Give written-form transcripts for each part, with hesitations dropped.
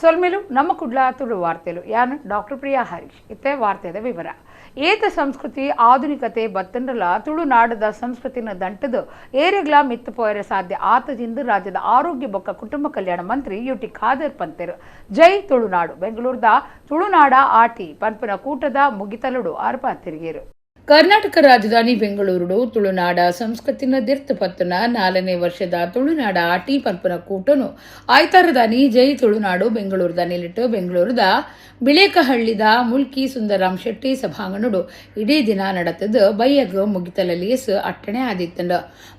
ಸೊಲ್ಮೆಲು. ನಮ್ಮ ಕುಡ್ಲ ತುಳು ವಾರ್ತೆಲು. ಯಾನ್ ಡಾಕ್ಟರ್ ಪ್ರಿಯಾ ಹರೀಶ್. ಇತ್ತೆ ವಾರ್ತೆದ ವಿವರ. ಏತ ಸಂಸ್ಕೃತಿ ಆಧುನಿಕತೆ ಬತ್ತಂಡಲ ತುಳುನಾಡದ ಸಂಸ್ಕೃತಿನ ದಂಟದು ಏರೆಗ್ಲಾ ಮಿತ್ತು ಪೋಯರೆ ಸಾಧ್ಯ ಆತಜಿಂದು ರಾಜ್ಯದ ಆರೋಗ್ಯ ಬೊಕ್ಕ ಕುಟುಂಬ ಕಲ್ಯಾಣ ಮಂತ್ರಿ ಯುಟಿ ಖಾದರ್ ಪಂತೆರು. ಜೈ ತುಳುನಾಡು ಬೆಂಗಳೂರದ ತುಳುನಾಡ ಆಟಿ ಪನ್ಪುನ ಕೂಟದ ಮುಗಿತಲುಡು ಆರ್ಪ ತಿರುಗೇರು. ಕರ್ನಾಟಕ ರಾಜಧಾನಿ ಬೆಂಗಳೂರು ತುಳುನಾಡ ಸಂಸ್ಕೃತಿನ ದಿರ್ತು ಪತ್ತುನ 4ನೇ ವರ್ಷದ ತುಳುನಾಡ ಆಟಿ ಪನ್ಪುನ ಕೂಟನು ಆಯ್ತಾರದಾನಿ ಜೈ ತುಳುನಾಡು ಬೆಂಗಳೂರದ ನಿಲಿಟ್ಟು ಬೆಂಗಳೂರದ ಬಿಳೇಕಹಳ್ಳಿದ ಮುಲ್ಕಿ ಸುಂದರಾಮ್ ಶೆಟ್ಟಿ ಸಭಾಂಗಣಡು ಇಡೀ ದಿನ ನಡತದ್ದು ಬಯ್ಯಗ್ ಮುಗಿತಲಲಿಯಸ್ ಅಟ್ಟಣೆ ಆದಿತ್ತಂಡ.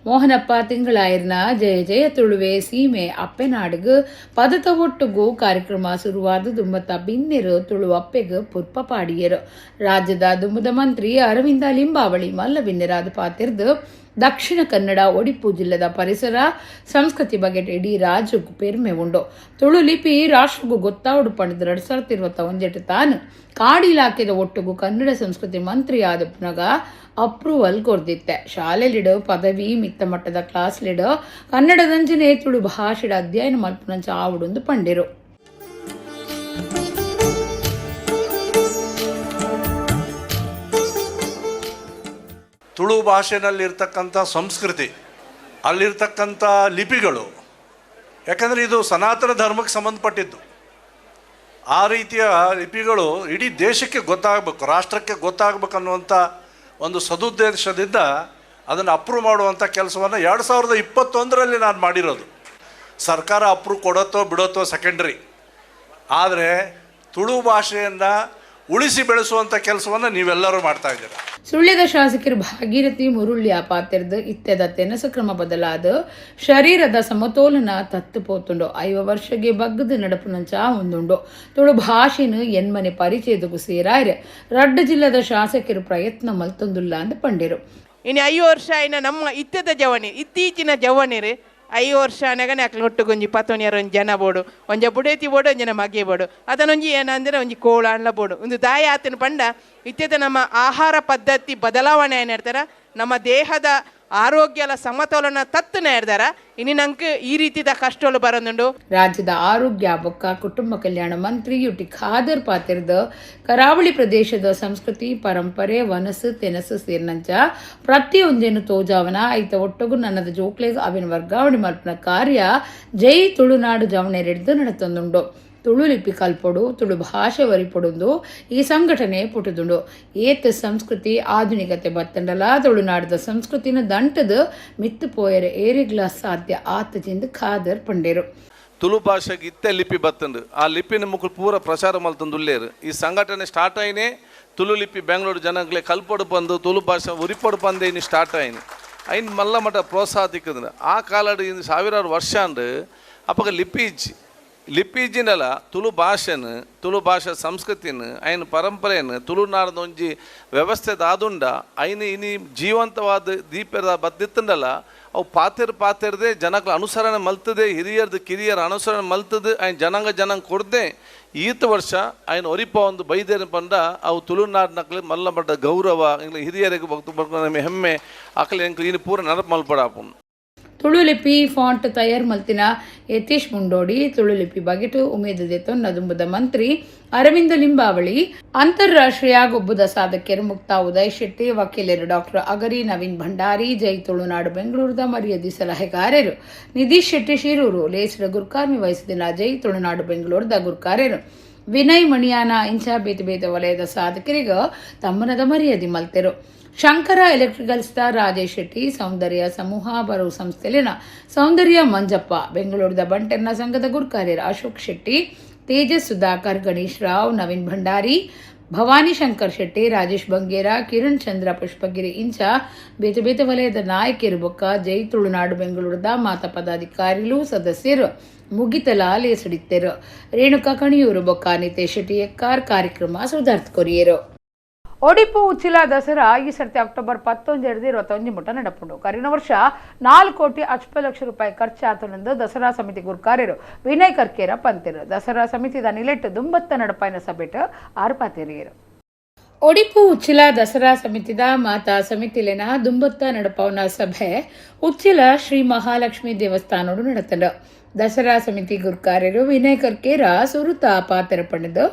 ಮೋಹನಪ್ಪ ತಿಂಗಳಾಯರ್ನ ಜಯ ಜಯ ತುಳುವೆ ಸೀಮೆ ಅಪ್ಪೆನಾಡುಗು ಪದತ ಒಟ್ಟುಗು ಕಾರ್ಯಕ್ರಮ ಶುರುವಾದ ದುಮ್ಮತ ಬಿನ್ನೆರು ತುಳು ಅಪ್ಪೆಗ್ ಪುರ್ಪ ಪಾಡಿಯರು. ರಾಜ್ಯದ ದುಮ್ಮದ ಮಂತ್ರಿ ಅರವಿಂದ ಲಿಂಬಾವಳಿ ಮಲ್ಲ ಬಿನ್ನೆರಾದ ಪಾತಿರ್ದು ದಕ್ಷಿಣ ಕನ್ನಡ ಒಡಿಪು ಜಿಲ್ಲೆದ ಪರಿಸರ ಸಂಸ್ಕೃತಿ ಬಗ್ಗೆ ಇಡೀ ರಾಜ್ಯಕ್ಕೂ ಪೆರ್ಮೆ ಉಂಡು. ತುಳು ಲಿಪಿ ರಾಷ್ಟ್ರಗೂ ಗೊತ್ತಾವಡು ಪಂಡದ 2021 ತಾನು ಕಾಡು ಇಲಾಖೆದ ಒಟ್ಟುಗು ಕನ್ನಡ ಸಂಸ್ಕೃತಿ ಮಂತ್ರಿ ಆದ ಪುನಗ ಅಪ್ರೂವಲ್ ಕೊರ್ದಿತ್ತೆ. ಶಾಲೆಲಿಡು ಪದವಿ ಮಿತ್ತ ಮಟ್ಟದ ಕ್ಲಾಸ್ಲಿಡು ಕನ್ನಡದಂಚನೆ ತುಳು ಭಾಷೆಡ ಅಧ್ಯಯನ ಮಲ್ಪುನಂಚ ಆವಡುಂದು ಪಂಡಿರು. ತುಳು ಭಾಷೆನಲ್ಲಿರ್ತಕ್ಕಂಥ ಸಂಸ್ಕೃತಿ, ಅಲ್ಲಿರ್ತಕ್ಕಂಥ ಲಿಪಿಗಳು, ಯಾಕಂದರೆ ಇದು ಸನಾತನ ಧರ್ಮಕ್ಕೆ ಸಂಬಂಧಪಟ್ಟಿದ್ದು. ಆ ರೀತಿಯ ಲಿಪಿಗಳು ಇಡೀ ದೇಶಕ್ಕೆ ಗೊತ್ತಾಗಬೇಕು, ರಾಷ್ಟ್ರಕ್ಕೆ ಗೊತ್ತಾಗಬೇಕು ಅನ್ನುವಂಥ ಒಂದು ಸದುದ್ದೇಶದಿಂದ ಅದನ್ನು ಅಪ್ರೂವ್ ಮಾಡುವಂಥ ಕೆಲಸವನ್ನು 2021ರಲ್ಲಿ ನಾನು ಮಾಡಿರೋದು. ಸರ್ಕಾರ ಅಪ್ರೂವ್ ಕೊಡತ್ತೋ ಬಿಡತ್ತೋ ಸೆಕೆಂಡ್ರಿ, ಆದರೆ ತುಳು ಭಾಷೆಯನ್ನು ಉಳಿಸಿ ಬೆಳೆಸುವಂಥ ಕೆಲಸವನ್ನು ನೀವೆಲ್ಲರೂ ಮಾಡ್ತಾ ಇದ್ದೀರಾ. ಸುಳ್ಯದ ಶಾಸಕರು ಭಾಗೀರಥಿ ಮುರುಳ್ಯ ಪಾತೆರ್ದು ಇತ್ತೆದ ತೆನಸ ಕ್ರಮ ಬದಲಾದ ಶರೀರದ ಸಮತೋಲನ ತತ್ತು ಪೋತುಂಡು. 50 ವರ್ಷಗೆ ಬಗ್ಗದ ನಡಪುನಂಚ ಒಂದುಂಡು. ತುಳು ಭಾಷೆನು ಎನ್ಮನೆ ಪರಿಚಯದಗು ಸೇರಾಯ್ರೆ ರಡ್ಡು ಜಿಲ್ಲೆದ ಶಾಸಕರು ಪ್ರಯತ್ನ ಮಲ್ತೊಂದುಲ್ಲ ಅಂದ್ ಪಂಡಿರು. ಇನ್ನು 5 ವರ್ಷ ಇನ್ನು ನಮ್ಮ ಇತ್ತೆದ ಜವನಿ, ಇತ್ತೀಚಿನ ಜವನಿರು 5 ವರ್ಷ ಅನಗನೆ ಅಕ್ಲು ಒಟ್ಟುಗೊಂಜಿ ಪತ್ತೊನಿಯರ ಒಂಜಿ ಜನ ಬೋಡು, ಒಂಜ ಬುಡೇತಿ ಬೋಡು, ಒಂಜನ ಮಗೆ ಬೋಡು, ಅದನ್ನೊಂಜಿ ಏನಂದ್ರೆ ಒಂಜಿ ಕೋಳ ಅಣ್ಣ ಬೋಡು. ಒಂದು ದಾಯ ಆತನ ಪಂಡ ಇತ್ಯದ ನಮ್ಮ ಆಹಾರ ಪದ್ಧತಿ ಬದಲಾವಣೆ ಏನಿರ್ತಾರ, ನಮ್ಮ ದೇಹದ ಆರೋಗ್ಯಲ ಸಮತೋಲನ ತತ್ತನ ಇರ್ತಾರ. ಇನ್ನು ನಂಗೆ ಈ ರೀತಿದ ಕಷ್ಟಗಳು ಬರೋದುಂಡು. ರಾಜ್ಯದ ಆರೋಗ್ಯ ಬೊಕ್ಕ ಕುಟುಂಬ ಕಲ್ಯಾಣ ಮಂತ್ರಿ ಯುಟಿ ಖಾದರ್ ಪಾತಿರ್ದ ಕರಾವಳಿ ಪ್ರದೇಶದ ಸಂಸ್ಕೃತಿ ಪರಂಪರೆ ವನಸು ತೆನಸು ಸೇರ್ನಂಚ ಪ್ರತಿಯೊಂದೇನು ತೋಜಾವನ ಐತ ಒಟ್ಟಗು ನನ್ನದ ಜೋಕ್ಲೆಗ್ ಅವಿನ ವರ್ಗಾವಣೆ ಮಲ್ಪನ ಕಾರ್ಯ ಜೈ ತುಳುನಾಡು ಜವಣೆರೆಡ್ದು ನಡತೊಂದುಂಡು. ತುಳು ಲಿಪಿ ಕಲ್ಪೊಡು, ತುಳು ಭಾಷೆ ವರಿಪೊಡುಂದು ಈ ಸಂಘಟನೆ ಪುಟುದುಂಡು. ಏತ ಸಂಸ್ಕೃತಿ ಆಧುನಿಕತೆ ಬತ್ತಂಡಲ ತುಳುನಾಡದ ಸಂಸ್ಕೃತಿನ ದಂಟದ ಮಿತ್ತು ಪೋಯರೆ ಏರಿಗ್ಲ ಸಾಧ್ಯ ಆತಜಿಂದ ಖಾದರ್ ಪಂಡೇರು. ತುಳು ಭಾಷೆಗೆ ಇತ್ತೆ ಲಿಪಿ ಬತ್ತಂಡು, ಆ ಲಿಪಿನ ಮುಖ ಪೂರ ಪ್ರಚಾರ ಮಲ್ತಂದುಲ್ಲೇರು. ಈ ಸಂಘಟನೆ ಸ್ಟಾರ್ಟ್ ಆಯ್ನೆ ತುಳು ಲಿಪಿ ಬೆಂಗಳೂರು ಜನಗಳೇ ಕಲ್ಪೊಡು ಬಂದು ತುಳು ಭಾಷೆ ಉರಿಪೊಡು ಬಂದು ಇನ್ನು ಸ್ಟಾರ್ಟ್ ಆಯ್ನೆ ಐನ್ ಮಲ್ಲ ಮಟ್ಟ ಪ್ರೋತ್ಸಾಹ ತಿಕ್ಕದ. ಆ ಕಾಲಡು ಇನ್ನು ಸಾವಿರಾರು ವರ್ಷ ಅಂಡು ಅಪ್ಪಗ ಲಿಪಿ ಇಜ್ಜಿ, ಲಿಪಿ ಇಜ್ಜಿನಲ್ಲ ತುಳು ಭಾಷೆನು ತುಳು ಭಾಷೆ ಸಂಸ್ಕೃತಿನ ಐನ ಪರಂಪರೆಯನ್ನು ತುಳುನಾಡದ ಒಂಜಿ ವ್ಯವಸ್ಥೆ ದಾದುಂಡ ಐನ ಇನಿ ಜೀವಂತವಾದ ದೀಪದ ಬದ್ದಿತ್ತಂಡಲ್ಲ ಅವು ಪಾತೆರ್ ಪಾತೆರ್ದೆ ಜನಗಳ ಅನುಸರಣೆ ಮಲ್ತದೆ, ಹಿರಿಯರ್ದು ಕಿರಿಯರ ಅನುಸರಣೆ ಮಲ್ತದೆ, ಐನ್ ಜನಾಂಗ ಜನಾಂಗ ಕೊಡದೆ ಈತ ವರ್ಷ ಐನ ಒರಿಪ ಒಂದು ಬೈದೇನ ಪಂಡ ಅವು ತುಳುನಾಡಿನಕ್ಲೆ ಮಲ್ಲ ಮಟ್ಟ ಗೌರವ ಹಿರಿಯರಿಗೆ ಭಕ್ತ ಹೆಮ್ಮೆ ಅಕ್ಲೆ ಎಂಕ್ಲು ಇನ್ನು ಪೂರ ನೆನಪು ಮಲ್ಪಡಾಪುಂಡು. ತುಳು ಲಿಪಿ ಫಾಂಟ್ ತಯಾರ್ ಮಲ್ತಿನ ಯತೀಶ್ ಮುಂಡೋಡಿ, ತುಳು ಲಿಪಿ ಬಗೆಟು ಉಮೇದು ದೆತೊನ್ನ ದುಂಬುದ ಮಂತ್ರಿ ಅರವಿಂದ ಲಿಂಬಾವಳಿ, ಅಂತಾರಾಷ್ಟ್ರೀಯ ಗೊಬ್ಬುದ ಸಾಧಕರು ಮುಕ್ತಾ ಉದಯ್ ಶೆಟ್ಟಿ, ವಕೀಲರು ಡಾಕ್ಟರ್ ಅಗರಿ ನವೀನ್ ಭಂಡಾರಿ, ಜೈ ತುಳುನಾಡು ಬೆಂಗಳೂರದ ಮರ್ಯಾದಿ ಸಲಹೆಗಾರರು ನಿಧೀಶ್ ಶೆಟ್ಟಿ ಶಿರೂರು, ಲೇಸ್ರ ಗುರ್ಕಾರ್ಮಿ ವಹಿಸಿದಿನ ಜೈ ತುಳುನಾಡು ಬೆಂಗಳೂರದ ಗುರ್ಕಾರ್ಯರು ವಿನಯ್ ಮಣಿಯಾನ ಇಂಚ ಬೇತೆ ಬೇತೆ ವಲಯದ ಸಾಧಕರಿಗೆ ತಮ್ಮನದ ಮರ್ಯಾದೆ ಮಲ್ತೆರು. ಶಂಕರ ಎಲೆಕ್ಟ್ರಿಕಲ್ಸ್ದ ರಾಜೇಶ್ ಶೆಟ್ಟಿ, ಸೌಂದರ್ಯ ಸಮೂಹ ಬರು ಸಂಸ್ಥೆಲಿನ ಸೌಂದರ್ಯ ಮಂಜಪ್ಪ, ಬೆಂಗಳೂರದ ಬಂಟೆರ್ನ ಸಂಘದ ಗುರ್ಕಾರ್ಯರು ಅಶೋಕ್ ಶೆಟ್ಟಿ, ತೇಜಸ್ ಸುಧಾಕರ್, ಗಣೇಶ್ ರಾವ್, ನವೀನ್ ಭಂಡಾರಿ, ಭವಾನಿ ಶಂಕರ್ ಶೆಟ್ಟಿ, ರಾಜೇಶ್ ಬಂಗೇರ, ಕಿರಣ್ ಚಂದ್ರ ಪುಷ್ಪಗಿರಿ ಇಂಚ ಬೇತೆ ಬೇತೆ ವಲಯದ ನಾಯಕರು ಬೊಕ್ಕ ಜೈ ತುಳುನಾಡು ಬೆಂಗಳೂರದ ಮಾತ ಪದಾಧಿಕಾರಿಗಳು ಸದಸ್ಯರು ಮುಗಿತಲ ಲೇಸಡಿತ್ತೆರು. ರೇಣುಕಾ ಕಣಿಯೂರು ಬೊಕ್ಕ ನಿತೇಶ್ ಶೆಟ್ಟಿ ಎಕ್ಕಾರ್ ಕಾರ್ಯಕ್ರಮ ಸುಧಾರ್ಥ ಕೊರಿಯರು. ಒಡಿಪು ಉಚ್ಚಿಲ ದಸರಾ ಈ ಸರ್ತಿ ಅಕ್ಟೋಬರ್ 19 21 ಮುಟ ನಡಪುಂಡು. ಕರಿನ ವರ್ಷ 4 ಕೋಟಿ 50 ಲಕ್ಷ ರೂಪಾಯಿ ಖರ್ಚಾತುಂದು ದಸರಾ ಸಮಿತಿ ಗುರ್ಕಾರ್ಯರು ವಿನಯ್ ಕರ್ಕೇರ ಪಂತಿರು. ದಸರಾ ಸಮಿತಿದ ನಿಲೆಟ್ಟು ದುಂಬತ್ತ ನಡಪಾಯಿನ ಸಭೆಟ್ ಆರು ಪಾತೆರಿಯರು. ಒಡಿಪು ಉಚ್ಚಿಲ ದಸರಾ ಸಮಿತಿದ ಮಾತಾ ಸಮಿತಿಲೆನ ದುಂಬತ್ತ ನಡಪವನ ಸಭೆ ಉಚ್ಚಿಲ ಶ್ರೀ ಮಹಾಲಕ್ಷ್ಮಿ ದೇವಸ್ಥಾನೋಡು ನಡತಂಡು. Dasara ಸಮಿತಿ ಗುರ್ಕಾರ್ಯರು ವಿನಯ್ ಕರ್ಕೇರ ಸುರುತ ಪಾತ್ರ ಪಡೆದು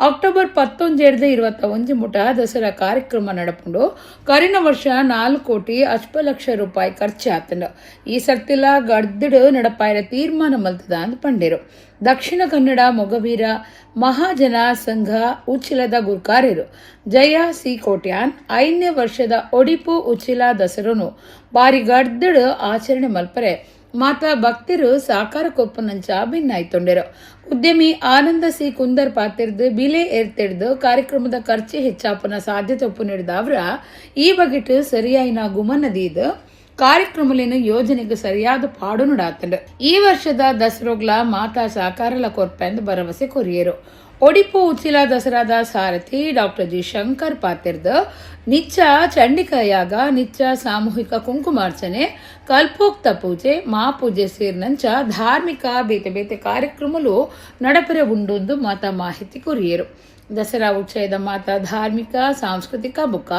ಅಕ್ಟೋಬರ್ 19 21 ಮುಟ ದಸರಾ ಕಾರ್ಯಕ್ರಮ ನಡಪುಂಡು. ಕರಿನ ವರ್ಷ 4 ಕೋಟಿ 8 ಲಕ್ಷ ರೂಪಾಯಿ ಖರ್ಚಾತಂಡು. ಈ ಸರ್ತಿಲ ಗಡ್ದಿಡು ನಡಪಾಯರ ತೀರ್ಮಾನ ಮಲ್ತದ ಅಂದ್ ಪಂಡೇರು. ದಕ್ಷಿಣ ಕನ್ನಡ ಮೊಗವೀರ ಮಹಾಜನ ಸಂಘ ಉಚ್ಚಿಲದ ಗುರ್ಕಾರ್ಯರು ಜಯ ಸಿ ಕೋಟ್ಯಾನ್ 5ನೇ ವರ್ಷದ ಒಡಿಪು ಉಚ್ಚಿಲ ದಸರನು ಬಾರಿ ಗಡ್ದಿಡು ಆಚರಣೆ ಮಲ್ಪರೆ ಮಾತಾ ಭಕ್ತರು ಸಾಕಾರ ಕೊಪ್ಪನಂಚ ಭಿನ್ನಾಯ್ತೊಂಡರು. ಉದ್ಯಮಿ ಆನಂದ ಸಿ ಕುಂದರ್ ಪಾತಿರ್ದು ಬಿಲೆ ಏರ್ತಿಡ್ದು ಕಾರ್ಯಕ್ರಮದ ಖರ್ಚು ಹೆಚ್ಚಾಪನ ಸಾಧ್ಯತೆ ಒಪ್ಪು ನೀಡಿದ ಅವರ ಈ ಬಗೆಟ್ ಸರಿಯಾಯಿನ ಗುಮನದೀದು ಕಾರ್ಯಕ್ರಮಲಿನ ಯೋಜನೆಗೆ ಸರಿಯಾದ ಪಾಡು ನಡಾತಂಡು. ಈ ವರ್ಷದ ದಸರೋಗ್ಲ ಮಾತಾ ಸಾಕಾರಲ ಕೊರ್ಪೆಂದು ಭರವಸೆ ಕೊರಿಯರು. ಒಡಿಪು ಉಚ್ಚಿಲ ದಸರಾದ ಸಾರಥಿ ಡಾಕ್ಟರ್ ಜಿ ಶಂಕರ್ ಪಾತಿರ್ದು ನಿಚ್ಚ ಚಂಡಿಕಾಯಾಗ, ನಿಚ್ಚ ಸಾಮೂಹಿಕ ಕುಂಕುಮಾರ್ಚನೆ, ಕಲ್ಪೋಕ್ತ ಪೂಜೆ, ಮಾಪೂಜೆ ಸೇರಿನಂಚ ಧಾರ್ಮಿಕ ಬೇತೆ ಬೇತೆ ಕಾರ್ಯಕ್ರಮಲು ನಡಪರೆ ಉಂಡೊಂದು ಮಾತಾ ಮಾಹಿತಿ ಕೊರಿಯರು. ದಸರಾ ಉಚ್ಚಯದ ಮಾತಾ ಧಾರ್ಮಿಕ, ಸಾಂಸ್ಕೃತಿಕ ಬುಕ್ಕ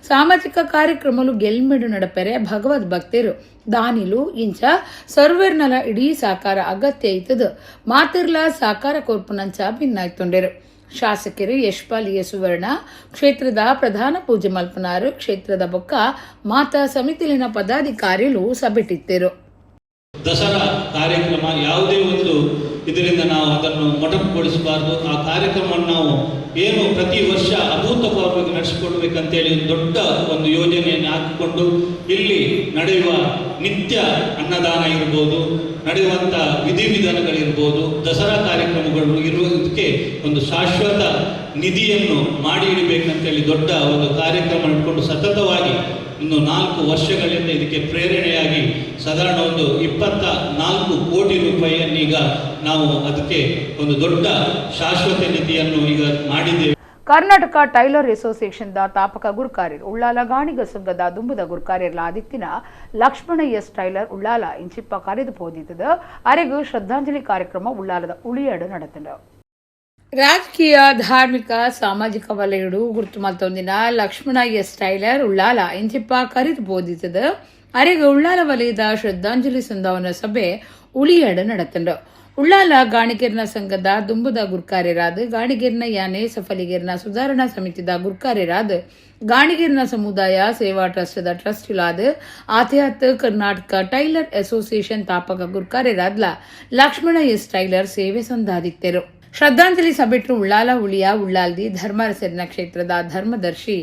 ಸಾಮಾಜಿಕ ಕಾರ್ಯಕ್ರಮಲು ಗೆಲ್ಮೆಡು ನಡಪೆರೆ ಭಗವದ್ ಭಕ್ತರು ದಾನಿಲು ಇಂಚ ಸರ್ವೆರ್ನಲ ಇಡೀ ಸಾಕಾರ ಅಗತ್ಯ ಇತ್ತದು ಮಾತಿರ್ಲ ಸಾಕಾರ ಕೊರ್ಪುನಂಚ ಭಿನ್ನಾಯ್ತೊಂಡರು. ಶಾಸಕರು ಯಶ್ಪಾಲ್ ಎ ಸುವರ್ಣ ಕ್ಷೇತ್ರದ ಪ್ರಧಾನ ಪೂಜೆ ಮಲ್ಪನಾರು ಕ್ಷೇತ್ರದ ಬೊಕ್ಕ ಮಾತಾ ಸಮಿತಿಲಿನ ಪದಾಧಿಕಾರಿಗಳು ಸಭೆಟಿತ್ತರು. ದಸರಾ ಕಾರ್ಯಕ್ರಮ ಯಾವುದೇ ಒಂದು ಇದರಿಂದ ನಾವು ಅದನ್ನು ಮೊಟಕುಗೊಳಿಸಬಾರ್ದು. ಆ ಕಾರ್ಯಕ್ರಮವನ್ನು ನಾವು ಏನು ಪ್ರತಿ ವರ್ಷ ಅಭೂತಪೂರ್ವವಾಗಿ ನಡೆಸಿಕೊಳ್ಬೇಕಂತೇಳಿ ಒಂದು ದೊಡ್ಡ ಒಂದು ಯೋಜನೆಯನ್ನು ಹಾಕಿಕೊಂಡು ಇಲ್ಲಿ ನಡೆಯುವ ನಿತ್ಯ ಅನ್ನದಾನ ಇರ್ಬೋದು, ನಡೆಯುವಂಥ ವಿಧಿವಿಧಾನಗಳಿರ್ಬೋದು, ದಸರಾ ಕಾರ್ಯಕ್ರಮಗಳು ಇರುವುದಕ್ಕೆ ಒಂದು ಶಾಶ್ವತ ನಿಧಿಯನ್ನು ಮಾಡಿ ಇಡಬೇಕಂತೇಳಿ ದೊಡ್ಡ ಒಂದು ಕಾರ್ಯಕ್ರಮ ಇಟ್ಕೊಂಡು ಸತತವಾಗಿ ಇನ್ನು 4 ವರ್ಷಗಳಿಂದ ಇದಕ್ಕೆ ಪ್ರೇರಣೆಯಾಗಿ ಸಾಧಾರಣ ಒಂದು 24 ಕೋಟಿ ರೂಪಾಯಿಯನ್ನು ಈಗ ನಾವು ಅದಕ್ಕೆ ಒಂದು ದೊಡ್ಡ ಶಾಶ್ವತ ನಿಧಿಯನ್ನು ಈಗ ಮಾಡಿದ್ದೇವೆ. ಕರ್ನಾಟಕ ಟೈಲರ್ ಅಸೋಸಿಯೇಷನ್ದ ತಾಪಕ ಗುರುಕಾರ್ಯರು ಉಳ್ಳಾಲ ಗಾಣಿಗ ಸಂಘದ ದುಂಬುದ ಗುರುಕಾರ್ಯರ್ಲ ಆದಿತ್ತಿನ ಲಕ್ಷ್ಮಣ ಎಸ್ ಟೈಲರ್ ಉಳ್ಳಾಲ ಇಂಚಿಪ್ಪ ಕರೆದು ಪೋದಿತ್ತದ ಅರೆಗು ಶ್ರದ್ಧಾಂಜಲಿ ಕಾರ್ಯಕ್ರಮ ಉಳ್ಳಾಲದ ಉಳಿಯಾಡು ನಡೆತಂಡು. ರಾಜಕೀಯ, ಧಾರ್ಮಿಕ, ಸಾಮಾಜಿಕ ವಲಯಡು ಗುರುತು ಮಲ್ತೊಂದಿನ ಲಕ್ಷ್ಮಣ ಎಸ್ ಟೈಲರ್ ಉಳ್ಳಾಲ ಇಂಚಿಪ್ಪ ಕರಿದು ಬೋಧಿತದ ಅರೆಗೆ ಉಳ್ಳಾಲ ವಲಯದ ಶ್ರದ್ಧಾಂಜಲಿ ಸಂದಾವನ ಸಭೆ ಉಳಿಯಾಡು ನಡೆತಂಡು. ಉಳ್ಳಾಲ ಗಾಣಿಗೇರ್ನ ಸಂಘದ ದುಂಬುದ ಗುರ್ಕಾರ್ಯರಾದ ಗಾಣಿಗೇರ್ನ ಯಾನೆ ಸಫಲಿಗೇರ್ನ ಸುಧಾರಣಾ ಸಮಿತಿದ ಗುರ್ಕಾರ್ಯರಾದ ಗಾಣಿಗೇರ್ನ ಸಮುದಾಯ ಸೇವಾ ಟ್ರಸ್ಟ್ದ ಟ್ರಸ್ಟಿಲಾದ ಆತ್ಯಾತ್ ಕರ್ನಾಟಕ ಟೈಲರ್ ಅಸೋಸಿಯೇಷನ್ ತಾಪಕ ಗುರ್ಕಾರ್ಯರಾದ್ಲ ಲಕ್ಷ್ಮಣ ಎಸ್ ಟೈಲರ್ ಸೇವೆ ಸಂದಾದಿತ್ತರು. ಶ್ರದ್ಧಾಂಜಲಿ ಸಭೆಟ್ರು ಉಳ್ಳಾಲ ಉಳಿಯ ಉಳ್ಳಾಲ್ದಿ ಧರ್ಮರಸರಿನ ಕ್ಷೇತ್ರದ ಧರ್ಮದರ್ಶಿ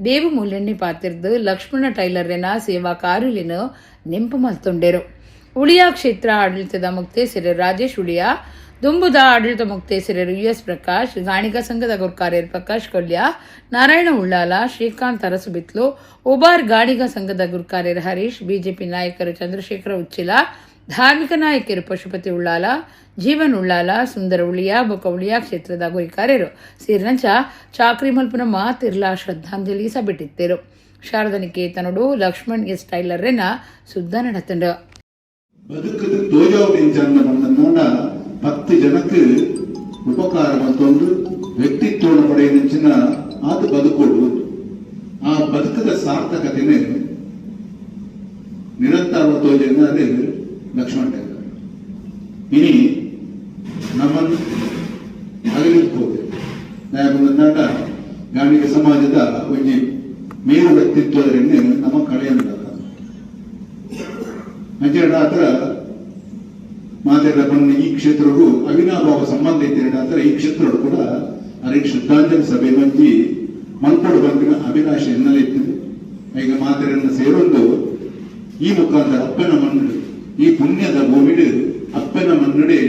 ದೇವು ಮೂಲೆಣ್ಣಿ ಪಾತಿರ್ದು ಲಕ್ಷ್ಮಣ ಟೈಲರ್ನ ಸೇವಾ ಕಾರುಲಿನ ನೆಂಪು ಮಲ್ತೊಂಡೆರು. ಉಳಿಯ ಕ್ಷೇತ್ರ ಆಡಳಿತದ ಮುಕ್ತೇಸರರು ರಾಜೇಶ್ ಉಳಿಯ, ದುಂಬುದ ಆಡಳಿತ ಮುಕ್ತೇಸರರು ಯು ಎಸ್ ಪ್ರಕಾಶ್, ಗಾಣಿಗ ಸಂಘದ ಗುರ್ಕಾರ್ಯರು ಪ್ರಕಾಶ್ ಕೊಲ್ಯ, ನಾರಾಯಣ ಉಳ್ಳಾಲ, ಶ್ರೀಕಾಂತ್ ಅರಸುಬಿತ್ಲು, ಉಬಾರ್ ಗಾಣಿಗ ಸಂಘದ ಗುರ್ಕಾರ್ಯರು ಹರೀಶ್, ಬಿಜೆಪಿ ನಾಯಕರು ಚಂದ್ರಶೇಖರ ಉಚ್ಚಿಲ, ಧಾರ್ಮಿಕ ನಾಯಕರು ಪಶುಪತಿ ಉಳ್ಳಾಲ, ಜೀವನ್ ಉಳ್ಳಾಲ, ಸುಂದರ ಉಳಿಯ, ಬೊಕ ಉಳಿಯ ಕ್ಷೇತ್ರದ ಗುರಿಕಾರ್ಯರು ಸೇರಿನಂಚ ಚಾಕ್ರಿ ಮಲ್ಪನ ಮಾತಿರ್ಲ ಶ್ರದ್ಧಾಂಜಲಿ ಸಬಿಟ್ಟಿತ್ತರು. ಶಾರದಾ ನಿಕೇತನುಡು ಲಕ್ಷ್ಮಣ್ ಎಸ್ ಟೈಲರ್ರೆನ ಸುದ್ದ ನಡತಂಡು. ಬದುಕದು ತೋಜಾವುದಿಂಚನ್ನ ಬಂದನ್ನೋಣ 10 ಜನಕ್ಕೆ ಉಪಕಾರ ಮತ್ತೊಂದು ವ್ಯಕ್ತಿತ್ವವನ್ನು ಪಡೆಯಂಚಿನ ಆತ ಬದುಕೋಡು. ಆ ಬದುಕದ ಸಾರ್ಥಕತೆನೆ ನಿರಂತರ ತೋಜನ ಅದೇ ಲಕ್ಷ್ಮಣ ಟೈಲರ್. ಇನಿ ನಮ್ಮನ್ನು ಅಗಲಿಕ್ಕೋದೆ ನಾಡ ಗಾಣಿಗ ಸಮಾಜದ ಒಂಜಿ ಮೇರು ವ್ಯಕ್ತಿತ್ವದರಿಂದ ನಮ್ಮ ಕಳೆಯಲ್ಲ ಅಂಚೆ ಮಾತೆಲ್ಲ ಬಣ್ಣ ಈ ಕ್ಷೇತ್ರವು ಅವಿನಾಭಾವ ಸಂಬಂಧ ಇದ್ದರೆ ಈ ಕ್ಷೇತ್ರವು ಕೂಡ ಅರೆ ಶ್ರದ್ಧಾಂಜಲಿ ಸಭೆ ಮಂಜಿ ಮಲ್ಪಡು ಬಂದಿನ ಅಭಿಲಾಷೆ ಎನ್ನಲೇ ಇತ್ತು. ಈಗ ಮಾತೆರನ್ನು ಸೇರೊಂದು ಈ ಮುಖಾಂತರ ಅಪ್ಪನ ಮಣ್ಣು ಈ ಪುಣ್ಯದ ಭೂಮಿಡು ಅಪ್ಪನ ಮಣ್ಣುಡೆ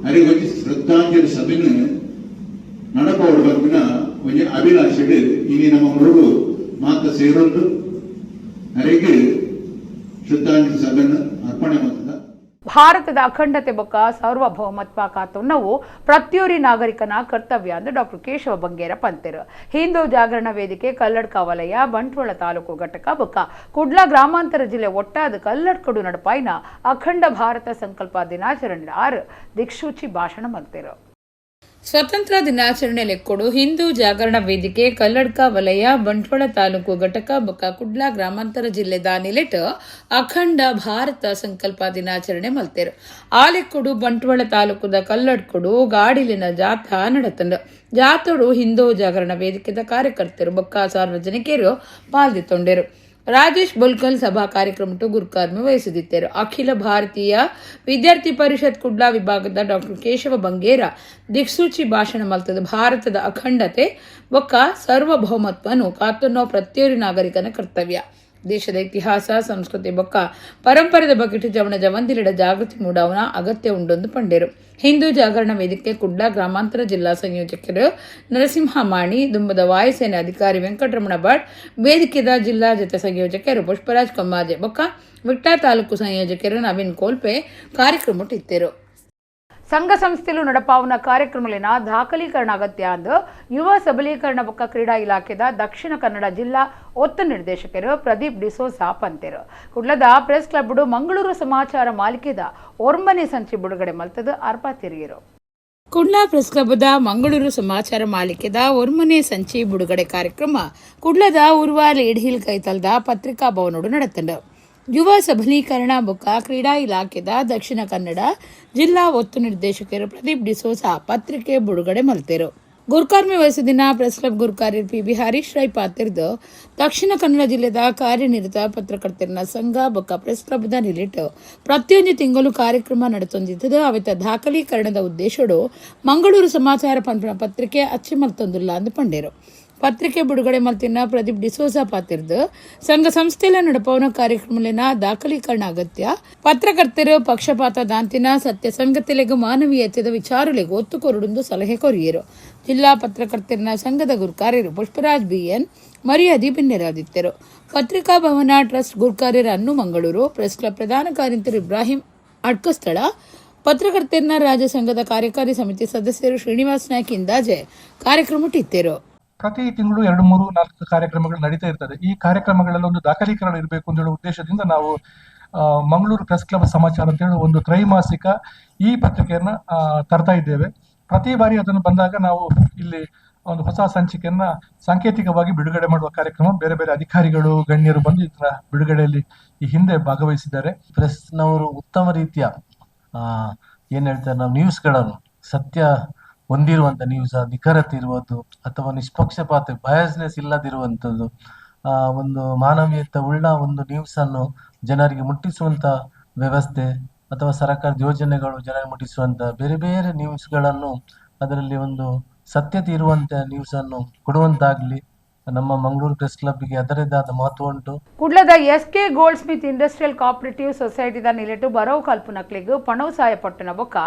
ಅರೆಗೊಂಜಿ ಶ್ರದ್ಧಾಂಜಲಿ ಸಭೆನ ನಡಪೋಡು ಬಂದಿನ ಒಂಜಿ ಅಭಿಲಾಷೆಡು ಇನಿ ನಮ್ಮ ಮುರುಗು ಮಾತ ಸೇರೊಂದು ಅರೆಗೆ ಶ್ರದ್ಧಾಂಜಲಿ ಸಭೆಯನ್ನು ಅರ್ಪಣೆ ಮಾಡ್ತದ. ಭಾರತದ ಅಖಂಡತೆ ಬೊಕ್ಕ ಸಾರ್ವಭೌಮತ್ವ ಕಾತೊನ್ನವು ಪ್ರತಿಯೊರಿ ನಾಗರಿಕನ ಕರ್ತವ್ಯ ಅಂದು ಡಾಕ್ಟರ್ ಕೇಶವ ಬಂಗೇರ ಪಂತೆರು. ಹಿಂದೂ ಜಾಗರಣ ವೇದಿಕೆ ಕಲ್ಲಡ್ಕ ವಲಯ ಬಂಟ್ವಾಳ ತಾಲೂಕು ಘಟಕ ಬೊಕ್ಕ ಕುಡ್ಲ ಗ್ರಾಮಾಂತರ ಜಿಲ್ಲೆ ಒಟ್ಟಾದ ಕಲ್ಲಡ್ಕಡು ನಡಪಾಯಿನ ಅಖಂಡ ಭಾರತ ಸಂಕಲ್ಪ ದಿನಾಚರಣೆ 6 ದಿಕ್ಸೂಚಿ ಭಾಷಣ ಮಲ್ತೆರು. ಸ್ವತಂತ್ರ ದಿನಾಚರಣೆ ಲೆಕ್ಕೊಡು ಹಿಂದೂ ಜಾಗರಣ ವೇದಿಕೆ ಕಲ್ಲಡ್ಕ ವಲಯ ಬಂಟ್ವಾಳ ತಾಲೂಕು ಘಟಕ ಬೊಕ್ಕ ಕುಡ್ಲ ಗ್ರಾಮಾಂತರ ಜಿಲ್ಲೆದ ನಿಲೆಟ್ ಅಖಂಡ ಭಾರತ ಸಂಕಲ್ಪ ದಿನಾಚರಣೆ ಮಲ್ತೇರು. ಆ ಲೆಕ್ಕೊಡು ಬಂಟ್ವಾಳ ತಾಲೂಕುದ ಕಲ್ಲಡ್ಕೊಡು ಗಾಡಿಲಿನ ಜಾಥಾ ನಡತಂಡು. ಜಾಥೋಡು ಹಿಂದೂ ಜಾಗರಣ ವೇದಿಕೆದ ಕಾರ್ಯಕರ್ತರು ಬೊಕ್ಕ ಸಾರ್ವಜನಿಕರು ಪಾಲ್ದಿತ್ತೊಂಡೇರು. ರಾಜೇಶ್ ಬೊಲ್ಕಲ್ ಸಭಾ ಕಾರ್ಯಕ್ರಮಟ್ಟು ಗುರುಕಾರ್ಮಿ ವಹಿಸಿದ್ದರು. ಅಖಿಲ ಭಾರತೀಯ ವಿದ್ಯಾರ್ಥಿ ಪರಿಷತ್ ಕುಡ್ಲಾ ವಿಭಾಗದ ಡಾಕ್ಟರ್ ಕೇಶವ ಬಂಗೇರ ದಿಕ್ಸೂಚಿ ಭಾಷಣ ಮಲ್ತದ ಭಾರತದ ಅಖಂಡತೆ ಬೊಕ್ಕ ಸಾರ್ವಭೌಮತ್ವನು ಕಾತುನ್ನೋ ಪ್ರತಿಯೊರಿ ನಾಗರಿಕನ ಕರ್ತವ್ಯ. ದೇಶದ ಇತಿಹಾಸ ಸಂಸ್ಕೃತಿ ಬೊಕ್ಕ ಪರಂಪರೆದ ಬಗೆಟ್ ಜವಣ ಜವಂದಿಲಿಡ ಜಾಗೃತಿ ಮೂಡಾವನ ಅಗತ್ಯ ಉಂಡೊಂದು ಪಂಡೇರು. ಹಿಂದೂ ಜಾಗರಣ ವೇದಿಕೆ ಕುಡ್ಲಾ ಗ್ರಾಮಾಂತರ ಜಿಲ್ಲಾ ಸಂಯೋಜಕರು ನರಸಿಂಹ ಮಾಣಿ, ದುಂಬದ ವಾಯುಸೇನೆ ಅಧಿಕಾರಿ ವೆಂಕಟರಮಣ ಭಟ್, ವೇದಿಕೆದ ಜಿಲ್ಲಾ ಜೊತೆ ಸಂಯೋಜಕರು ಪುಷ್ಪರಾಜ್ ಕಮ್ಮಾಜೆ ಬೊಕ್ಕ ವಿಟ್ಟ ತಾಲೂಕು ಸಂಯೋಜಕರು ನವೀನ್ ಕೋಲ್ಪೆ ಕಾರ್ಯಕ್ರಮಟ್ಟಿದ್ದರು. ಸಂಘ ಸಂಸ್ಥೆಲು ನಡಪಾವನ ಕಾರ್ಯಕ್ರಮಲಿನ ದಾಖಲೀಕರಣ ಅಗತ್ಯ ಅಂದು ಯುವ ಸಬಲೀಕರಣ ಬೊಕ್ಕ ಕ್ರೀಡಾ ಇಲಾಖೆದ ದಕ್ಷಿಣ ಕನ್ನಡ ಜಿಲ್ಲಾ ಒತ್ತು ನಿರ್ದೇಶಕರು ಪ್ರದೀಪ್ ಡಿಸೋಸಾ ಪಂತೇರು. ಕುಡ್ಲದ ಪ್ರೆಸ್ ಕ್ಲಬ್ ಮಂಗಳೂರು ಸಮಾಚಾರ ಮಾಲಿಕೆದ ಒರ್ಮನೆ ಸಂಚಿ ಬಿಡುಗಡೆ ಮಲ್ತದ ಅರ್ಪಾತಿರಿಯರು. ಕುಡ್ಲ ಪ್ರೆಸ್ ಕ್ಲಬ್ದ ಮಂಗಳೂರು ಸಮಾಚಾರ ಮಾಲಿಕೆದ ಒರ್ಮನೆ ಸಂಚಿ ಬಿಡುಗಡೆ ಕಾರ್ಯಕ್ರಮ ಕುಡ್ಲದ ಉರ್ವ ಲೇಡ್ಹಿಲ್ ಕೈತಲ್ದ ಪತ್ರಿಕಾ ಭವನೋಡು ನಡೆತಂಡು. ಯುವ ಸಬಲೀಕರಣ ಬೊಕ್ಕ ಕ್ರೀಡಾ ಇಲಾಖೆದ ದಕ್ಷಿಣ ಕನ್ನಡ ಜಿಲ್ಲಾ ಒತ್ತು ನಿರ್ದೇಶಕರು ಪ್ರದೀಪ್ ಡಿಸೋಸಾ ಪತ್ರಿಕೆ ಬಿಡುಗಡೆ ಮಲ್ತೇರು. ಗುರ್ಕಾರ್ಮಿ ವಹಿಸಿದಿನ ಪ್ರೆಸ್ ಕ್ಲಬ್ ಗುರ್ಕಾರ್ಯರ್ ಪಿ ಬಿ ಹರೀಶ್ ರೈ ಪಾತಿರ್ದು ದಕ್ಷಿಣ ಕನ್ನಡ ಜಿಲ್ಲೆದ ಕಾರ್ಯನಿರತ ಪತ್ರಕರ್ತರನ ಸಂಘ ಬೊಕ್ಕ ಪ್ರೆಸ್ ಕ್ಲಬ್ದ ನಿಲಿಟ್ಟು ಪ್ರತಿಯೊಂದು ತಿಂಗಳು ಕಾರ್ಯಕ್ರಮ ನಡೆತೊಂದಿದ್ದದು. ಅವಿತ ದಾಖಲೀಕರಣದ ಉದ್ದೇಶಡು ಮಂಗಳೂರು ಸಮಾಚಾರ ಪಂಪನ ಪತ್ರಿಕೆ ಅಚ್ಚಿ ಮಲ್ತೊಂದುಲ್ಲ ಅಂದು ಪಂಡೇರು. ಪತ್ರಿಕೆ ಬಿಡುಗಡೆ ಮಲ್ತಿನ ಪ್ರದೀಪ್ ಡಿಸೋಜಾ ಪಾತಿರ್ದು ಸಂಘ ಸಂಸ್ಥೆಲ ನಡಪವನ ಕಾರ್ಯಕ್ರಮಲಿನ ದಾಖಲೀಕರಣ ಅಗತ್ಯ, ಪತ್ರಕರ್ತರು ಪಕ್ಷಪಾತ ದಾಂತಿನ ಸತ್ಯ ಸಂಗತಿಲೆಗೂ ಮಾನವೀಯತೆದ ವಿಚಾರಲೆಗೂ ಒತ್ತು ಕೊರಡುಂದು ಸಲಹೆ ಕೊರಿಯರು. ಜಿಲ್ಲಾ ಪತ್ರಕರ್ತರನ ಸಂಘದ ಗುರ್ಕಾರ್ಯರು ಪುಷ್ಪರಾಜ್ ಬಿಎನ್ ಮರ್ಯಾದಿ ಬಿನ್ನೆರಾದಿತ್ತರು. ಪತ್ರಿಕಾ ಭವನ ಟ್ರಸ್ಟ್ ಗುರ್ಕಾರ್ಯರ ಅನ್ನು ಮಂಗಳೂರು ಪ್ರೆಸ್ ಕ್ಲಬ್ ಪ್ರಧಾನ ಕಾರ್ಯಂತರು ಇಬ್ರಾಹಿಂ ಅಡ್ಕಸ್ಥಳ, ಪತ್ರಕರ್ತರನ ರಾಜ್ಯ ಸಂಘದ ಕಾರ್ಯಕಾರಿ ಸಮಿತಿ ಸದಸ್ಯರು ಶ್ರೀನಿವಾಸ್ ನಾಯ್ಕ್ ಇಂದಾಜೆ ಕಾರ್ಯಕ್ರಮಟ್ಟಿತ್ತರು. ಪ್ರತಿ ತಿಂಗಳು 2, 3, 4 ಕಾರ್ಯಕ್ರಮಗಳು ನಡೀತಾ ಇರ್ತದೆ. ಈ ಕಾರ್ಯಕ್ರಮಗಳಲ್ಲಿ ಒಂದು ದಾಖಲೀಕರಣ ಇರಬೇಕು ಅಂತ ಹೇಳುವ ಉದ್ದೇಶದಿಂದ ನಾವು ಮಂಗಳೂರು ಪ್ರೆಸ್ ಕ್ಲಬ್ ಸಮಾಚಾರ ಅಂತ ಹೇಳಿ ಒಂದು ತ್ರೈಮಾಸಿಕ ಈ ಪತ್ರಿಕೆಯನ್ನ ತರ್ತಾ ಇದ್ದೇವೆ. ಪ್ರತಿ ಬಾರಿ ಅದನ್ನು ಬಂದಾಗ ನಾವು ಇಲ್ಲಿ ಒಂದು ಹೊಸ ಸಂಚಿಕೆಯನ್ನ ಸಾಂಕೇತಿಕವಾಗಿ ಬಿಡುಗಡೆ ಮಾಡುವ ಕಾರ್ಯಕ್ರಮ ಬೇರೆ ಬೇರೆ ಅಧಿಕಾರಿಗಳು ಗಣ್ಯರು ಬಂದು ಇದರ ಬಿಡುಗಡೆಯಲ್ಲಿ ಈ ಹಿಂದೆ ಭಾಗವಹಿಸಿದ್ದಾರೆ. ಪ್ರೆಸ್ನವರು ಉತ್ತಮ ರೀತಿಯ ಏನ್ ಹೇಳ್ತಾರೆ, ನಾವು ನ್ಯೂಸ್ಗಳನ್ನು ಸತ್ಯ ಹೊಂದಿರುವಂಥ ನ್ಯೂಸ್, ನಿಖರತೆ ಇರುವುದು ಅಥವಾ ನಿಷ್ಪಕ್ಷಪಾತ ಬಯಾಸ್ನೆಸ್ ಇಲ್ಲದಿರುವಂಥದ್ದು, ಒಂದು ಮಾನವೀಯತೆ ಉಳ್ಳ ಒಂದು ನ್ಯೂಸನ್ನು ಜನರಿಗೆ ಮುಟ್ಟಿಸುವಂಥ ವ್ಯವಸ್ಥೆ ಅಥವಾ ಸರ್ಕಾರದ ಯೋಜನೆಗಳು ಜನರಿಗೆ ಮುಟ್ಟಿಸುವಂಥ ಬೇರೆ ಬೇರೆ ನ್ಯೂಸ್ಗಳನ್ನು ಅದರಲ್ಲಿ ಒಂದು ಸತ್ಯತೆ ಇರುವಂಥ ನ್ಯೂಸನ್ನು ಕೊಡುವಂತಾಗಲಿ ನಮ್ಮ ಮಂಗಳೂರು ಪ್ರೆಸ್ ಕ್ಲಬ್ಗೆ ಅದರದ್ದಾದ ಮಹತ್ವ ಉಂಟು. ಕುಡ್ಲದ SK goldsmith industrial cooperative ಸೊಸೈಟಿದ ನಿಲೆಟು ಬರವು ಕಲ್ಪನಕ್ಲಿಗು ಪಣವು ಸಾಯ ಪಟ್ಟಣ ಬೊಕ್ಕ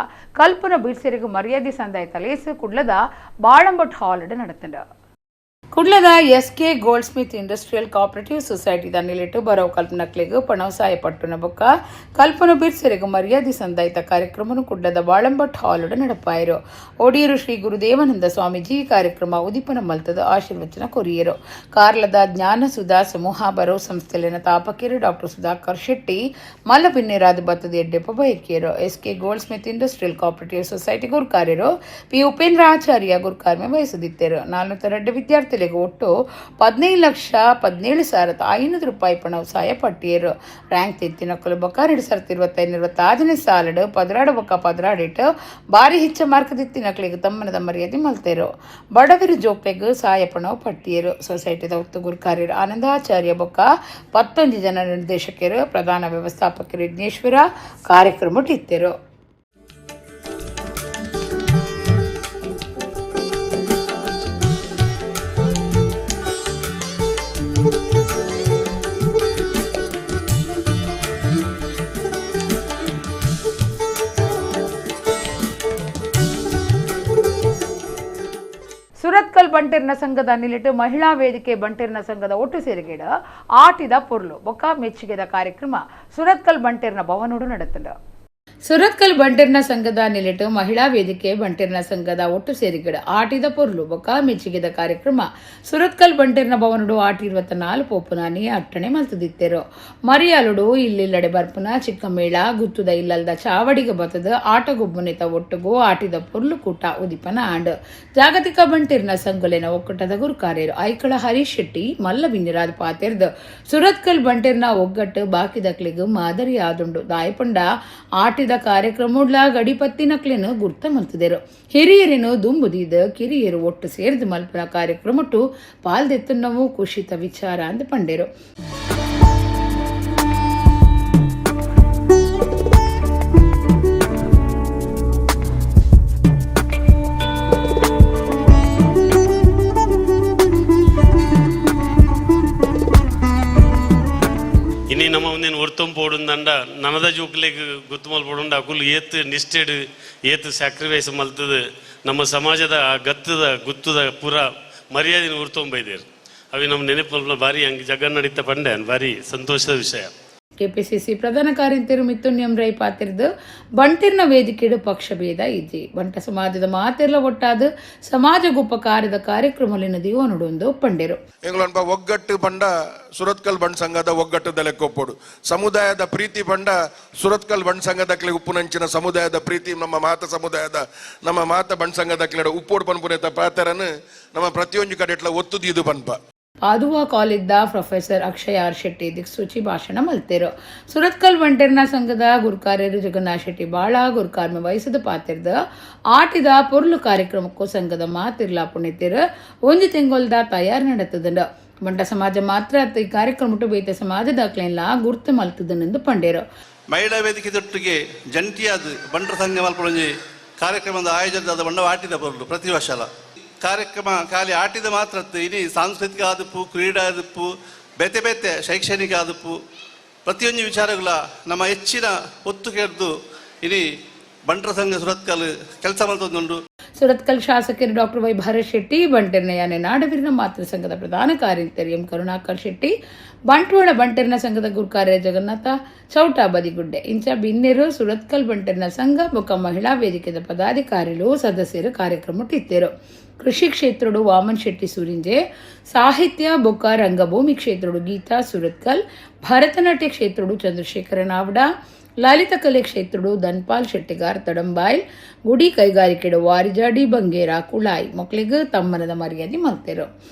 ಕಲ್ಪನ ಬೀಡ್ಸೆರಿಗು ಮರ್ಯಾದೆ ಸಂದಾಯ ತಲೇಸು ಕುಡ್ಲದ ಬಾಳಂಬಟ್ ಹಾಲ್ ನಡೆತಂಡು. ಕುಡ್ಲದ SK goldsmith industrial cooperative ಸೊಸೈಟಿದ ನಿಲೆಟು ಬರವು ಕಲ್ಪನಕ್ಲಿಗು ಪಣವು ಸಾಯ ಪಟ್ಟಣ ಬೊಕ್ಕ ಕಲ್ಪನ ಬಿರ್ಸೆರಿಗು ಮರ್ಯಾದೆ ಸಂದಾಯಿತ ಕಾರ್ಯಕ್ರಮನು ಕುಡ್ಲದ ಬಾಳಂಬಟ್ ಹಾಲ್ ನಡಪಾಯರು. ಒಡಿಯೂರು ಶ್ರೀ ಗುರುದೇವಾನಂದ ಸ್ವಾಮೀಜಿ ಕಾರ್ಯಕ್ರಮ ಉದಿಪನ ಮಲ್ತದ ಆಶೀರ್ವಚನ ಕೊರಿಯರು. ಕಾರ್ಲದ ಜ್ಞಾನ ಸುಧಾ ಸಮೂಹ ಬರವು ಸಂಸ್ಥೆಲಿನ ತಾಪಕಿಯರು ಡಾಕ್ಟರ್ ಸುಧಾಕರ್ ಶೆಟ್ಟಿ ಮಲ್ಲಬಿನ್ನೆರಾದ ಬತ್ತದ ಎಡ್ಡೆಪ್ಪ ಬಯಕಿಯರು. SK goldsmith industrial cooperative society ಗುರುಕಾರ್ಯರು P Upendra ಆಚಾರ್ಯ ಗುರುಕಾರ್ಮೆ ವಹಿಸದಿದ್ದರು. 402 ವಿದ್ಯಾರ್ಥಿಗಳಿಗೆ ಒಟ್ಟು 15,17,500 ರೂಪಾಯಿ ಪಣ ಸಹಾಯ ಪಟ್ಟಿಯರು. ರ್ಯಾಂಕ್ ತೆತ್ತಿನಕ್ಕಲು ಬೊಕ್ಕ 2025-26ನೇ ಸಾಲಡು 12 ಬೊಕ್ಕ 12 ಬಾರಿ ಹೆಚ್ಚ ಮಾರ್ಕ್ ದಿತ್ತಿನಕ್ಲಿಗೆ ತಮ್ಮನದ ಮರ್ಯಾದೆ ಮಲ್ತೇರು. ಬಡವಿರು ಜೋಕ್ಲೆಗ್ ಸಹಾಯ ಪಣವು ಪಟ್ಟಿಯರು. ಸೊಸೈಟಿದ ಒತ್ತು ಗುರುಕಾರ್ಯರು ಆನಂದಾಚಾರ್ಯ ಬೊಕ್ಕ 19 ಜನ ನಿರ್ದೇಶಕರು ಪ್ರಧಾನ ವ್ಯವಸ್ಥಾಪಕರು ವಿಘ್ನೇಶ್ವರ ಕಾರ್ಯಕ್ರಮ ಇತ್ತರು. ಸುರತ್ಕಲ್ ಬಂಟೆರ್ನ ಸಂಘದ ನಿಲಿಟ್ಟು ಮಹಿಳಾ ವೇದಿಕೆ ಬಂಟೆರ್ನ ಸಂಘದ ಒಟ್ಟು ಸೇರಿಗೇಡ ಆಟಿದ ಪೊರ್ಲು ಬೊಕ್ಕ ಮೆಚ್ಚುಗೆದ ಕಾರ್ಯಕ್ರಮ ಸುರತ್ಕಲ್ ಬಂಟೆರ್ನ ಭವನೋಡು ನಡೆತಂಡು. Surathkal ಬಂಟಿರ್ನ ಸಂಘದ ನಿಲೆಟ್ ಮಹಿಳಾ ವೇದಿಕೆ ಬಂಟಿರ್ನ ಸಂಘದ ಒಟ್ಟು ಸೇರಿಗಡ ಆಟಿದ ಪೊರ್ಲು ಬೊಕ್ಕ ಮೆಚ್ಚುಗೆದ ಕಾರ್ಯಕ್ರಮ ಸುರತ್ಕಲ್ ಬಂಟಿರ್ನ ಭವನಡು ಆಟಿ 24 ಪೋಪುನಾನಿ ಅಟ್ಟಣೆ ಮಲ್ತದಿತ್ತೆರು. ಮರಿಯಾಲುಡು ಇಲ್ಲಿಲ್ಲಡೆ ಬರ್ಪುನ ಚಿಕ್ಕಮೇಳ ಗುತ್ತುದ ಇಲ್ಲಲ್ದ ಚಾವಡಿಗ ಬತ್ತದ ಆಟಗೊಬ್ಬುನಿತ ಒಟ್ಟುಗು ಆಟಿದ ಪೊರ್ಲು ಕೂಟ ಉದಿಪನ ಆಂಡ್. ಜಾಗತಿಕ ಬಂಟಿರ್ನ ಸಂಘಲೆನ ಒಕ್ಕೂಟದ ಗುರುಕಾರ್ಯರು ಐಕಳ ಹರೀಶ್ ಶೆಟ್ಟಿ ಮಲ್ಲ ಬಿನ್ನಿರಾದ್ ಪಾತೆರ್ದು ಸುರತ್ಕಲ್ ಬಂಟಿರ್ನ ಒಗ್ಗಟ್ಟು ಬಾಕಿದಕ್ಲಿಗ್ ಮಾದರಿ ಆದುಂಡು. ದಾಯಪಂಡ ಆಟಿದ ಕಾರ್ಯಕ್ರಮಡ್ಲ ಗಡಿಪತ್ತಿನಕ್ಲೆನು ಗುರ್ತ ಮಲ್ತದೆರು. ಹಿರಿಯರೇನು ದುಂಬುದೀದ ಕಿರಿಯರು ಒಟ್ಟು ಸೇರ್ದು ಮಲ್ಪುನ ಕಾರ್ಯಕ್ರಮಟ್ಟು ಪಾಲ್ದೆತ್ತುನ್ನವು ಕುಶಿತ ವಿಚಾರ ಅಂದ್ ಪಂಡೆರು. ಇನಿ ನಮ್ಮ ಒಂದೇನು ಒರ್ತೊಂಪೋಡುಂದಂಡ ನನದ ಜೋಕ್ಲೆಗ್ ಗೊತ್ತು ಮಲ್ಪೊಡುಂಡ ಅಕುಲು ಏತ್ ನಿಷ್ಠೆಡ್ ಏತ್ ಸ್ಯಾಕ್ರಿಫೈಸ್ ಮಲ್ತದ ನಮ್ಮ ಸಮಾಜದ ಆ ಗತ್ತದ ಗುತ್ತದ ಪೂರ ಮರ್ಯಾದೆನ ಒರ್ತೊಂಬೈದೇರು. ಅವಿ ನಮ್ಮ ನೆನಪು ಮಲ್ಪುನ ಭಾರಿ ಹಂಗೆ ಜಗನ್ನಡಿತ ಪಂಡೆ ಭಾರಿ ಸಂತೋಷದ ವಿಷಯ. ಕೆಪಿಸಿಸಿ ಪ್ರಧಾನ ಕಾರ್ಯಂತೆರು ಮಿಥುನ್ ಎಂ ರೈ ಪಾತಿರ್ದು ಬಂಟಿರ್ನ ವೇದಿಕೆಡು ಪಕ್ಷಭೇದ ಇಜ್ಜಿ ಬಂಟ ಸಮಾಜದ ಮಾತೆಲ್ಲ ಒಟ್ಟಾದ ಸಮಾಜ ಉಪಕಾರದ ಕಾರ್ಯಕ್ರಮಲಿನ ದಿವನುಡೊಂದು ಪಂಡೆರು. ಎಂಗ್ಲೊನ್ಪ ಒಗ್ಗಟ್ಟು ಬಂಡ ಸುರತ್ಕಲ್ ಬಂಡ್ ಸಂಘದ ಒಗ್ಗಟ್ಟು ಲೆಕ್ಕೊಪ್ಪೋಡು ಸಮುದಾಯದ ಪ್ರೀತಿ ಬಂಡ ಸುರತ್ಕಲ್ ಬಂಡ್ ಸಂಘದಕ್ಲೆ ಉಪ್ಪುನಂಚಿನ ಸಮುದಾಯದ ಪ್ರೀತಿ ನಮ್ಮ ಮಾತ ಸಮುದಾಯದ ನಮ್ಮ ಮಾತ ಬಂಡ್ ಸಂಘದಕ್ಲೆ ಉಪ್ಪೋಡು ಪನ್ಪುನೇತ ಪಾತ್ರನ ನಮ್ಮ ಪ್ರತಿಯೊಂದು ಕಡೆ ಒತ್ತುದೀದು ಪನ್ಪ. ಪಾದುವಾ ಕಾಲೇಜ್ದ ಪ್ರೊಫೆಸರ್ ಅಕ್ಷಯ್ ಆರ್ ಶೆಟ್ಟಿ ದಿಕ್ಸೂಚಿ ಭಾಷಣ ಮಲ್ತೇರು. ಸುರತ್ಕಲ್ ಬಂಟೆರ್ನ ಸಂಘದ ಗುರುಕಾರ್ಯರು ಜಗನ್ನಾಥ್ ಶೆಟ್ಟಿ ಬಾಳ ಗುರುಕಾರ್ಮ ವಹಿಸದ ಪಾತಿರ್ದ ಆಟಿದ ಪೊರ್ಲು ಕಾರ್ಯಕ್ರಮಕ್ಕೂ ಸಂಘದ ಮಾತಿರ್ಲಾ ಪುಣಿತಿರು ಒಂಜಿ ತಿಂಗೊಲ್ದ ತಯಾರು ನಡೆತದಂಡ. ಬಂಟ ಸಮಾಜ ಮಾತ್ರ ಈ ಕಾರ್ಯಕ್ರಮ ಬೇತ ಸಮಾಜದ ಕ್ಲೇನ್ಲ ಗುರ್ತು ಮಲ್ತದನೆಂದು ಪಂಡೇರು. ಮಹಿಳಾ ವೇದಿಕೆ ದೊಟ್ಟಿಗೆ ಜಂಟಿಯಾದ ಬಂಟರ ಸಂಘ ಮಲ್ಪೊಂಜಿ ಕಾರ್ಯಕ್ರಮದ ಆಯೋಜನದ ಬಂಡ ಆಟಿದ ಪೊರ್ಲು ಪ್ರತಿ ವರ್ಷಲ ಕಾರ್ಯಕ್ರಮ ಖಾಲಿ ಆಟಿದ ಮಾತ್ರ ಇಡೀ ಸಾಂಸ್ಕೃತಿಕ ಆದಪ್ಪು ಕ್ರೀಡಾ ಆದಪ್ಪು ಬೇತೆ ಬೇತೆ ಶೈಕ್ಷಣಿಕ ಆದಪ್ಪು ಪ್ರತಿಯೊಂದು ವಿಚಾರಗಳ ನಮ್ಮ ಹೆಚ್ಚಿನ ಒತ್ತು ಕೇಳ್ದು ಇಡೀ ಬಂಟರ ಸಂಘ ಸುರತ್ಕಲ್ ಕೆಲಸ ಮಲ್ತೊಂದುಂಡು. ಸುರತ್ಕಲ್ ಶಾಸಕರು ಡಾಕ್ಟರ್ ವೈ ಭರತ್ ಶೆಟ್ಟಿ, ಬಂಟೆರ್ನ ನಾಡವೀರನ ಮಾತೃ ಸಂಘದ ಪ್ರಧಾನ ಕಾರ್ಯಂತರಿ ಎಂ ಕರುಣಾಕರ್ ಶೆಟ್ಟಿ, ಬಂಟ್ವಾಳ ಬಂಟೆರ್ನ ಸಂಘದ ಗುರುಕಾರ್ಯ ಜಗನ್ನಾಥ ಚೌಟ ಬದಿಗುಡ್ಡೆ ಇಂಚ ಬಿನ್ನೆರು ಸುರತ್ಕಲ್ ಬಂಟೆರ್ನ ಸಂಘ ಬೊಕ್ಕ ಮಹಿಳಾ ವೇದಿಕೆದ ಪದಾಧಿಕಾರಿಗಳು ಸದಸ್ಯರು ಕಾರ್ಯಕ್ರಮ ಇತ್ತೇರು. ಕೃಷಿ ಕ್ಷೇತ್ರಡು ವಾಮನ್ ಶೆಟ್ಟಿ ಸೂರಿಂಜೆ, ಸಾಹಿತ್ಯ ಬೊಕ್ಕ ರಂಗಭೂಮಿ ಕ್ಷೇತ್ರಡು ಗೀತಾ ಸುರತ್ಕಲ್, ಭರತನಾಟ್ಯ ಕ್ಷೇತ್ರಡು ಚಂದ್ರಶೇಖರ ನಾವಡ, ಲಲಿತ ಕಲೆ ಕ್ಷೇತ್ರಡು ಧನ್ಪಾಲ್ ಶೆಟ್ಟಿಗಾರ್ ತಡಂಬಾಯ್ಲ್, ಗುಡಿ ಕೈಗಾರಿಕೆಡು ವಾರಿಜಾಡಿ ಬಂಗೇರ ಕುಳಾಯಿ ಮಕ್ಕಳಿಗೆ ತಮ್ಮನದ ಮರ್ಯಾದೆ ಮಲ್ತೇರು.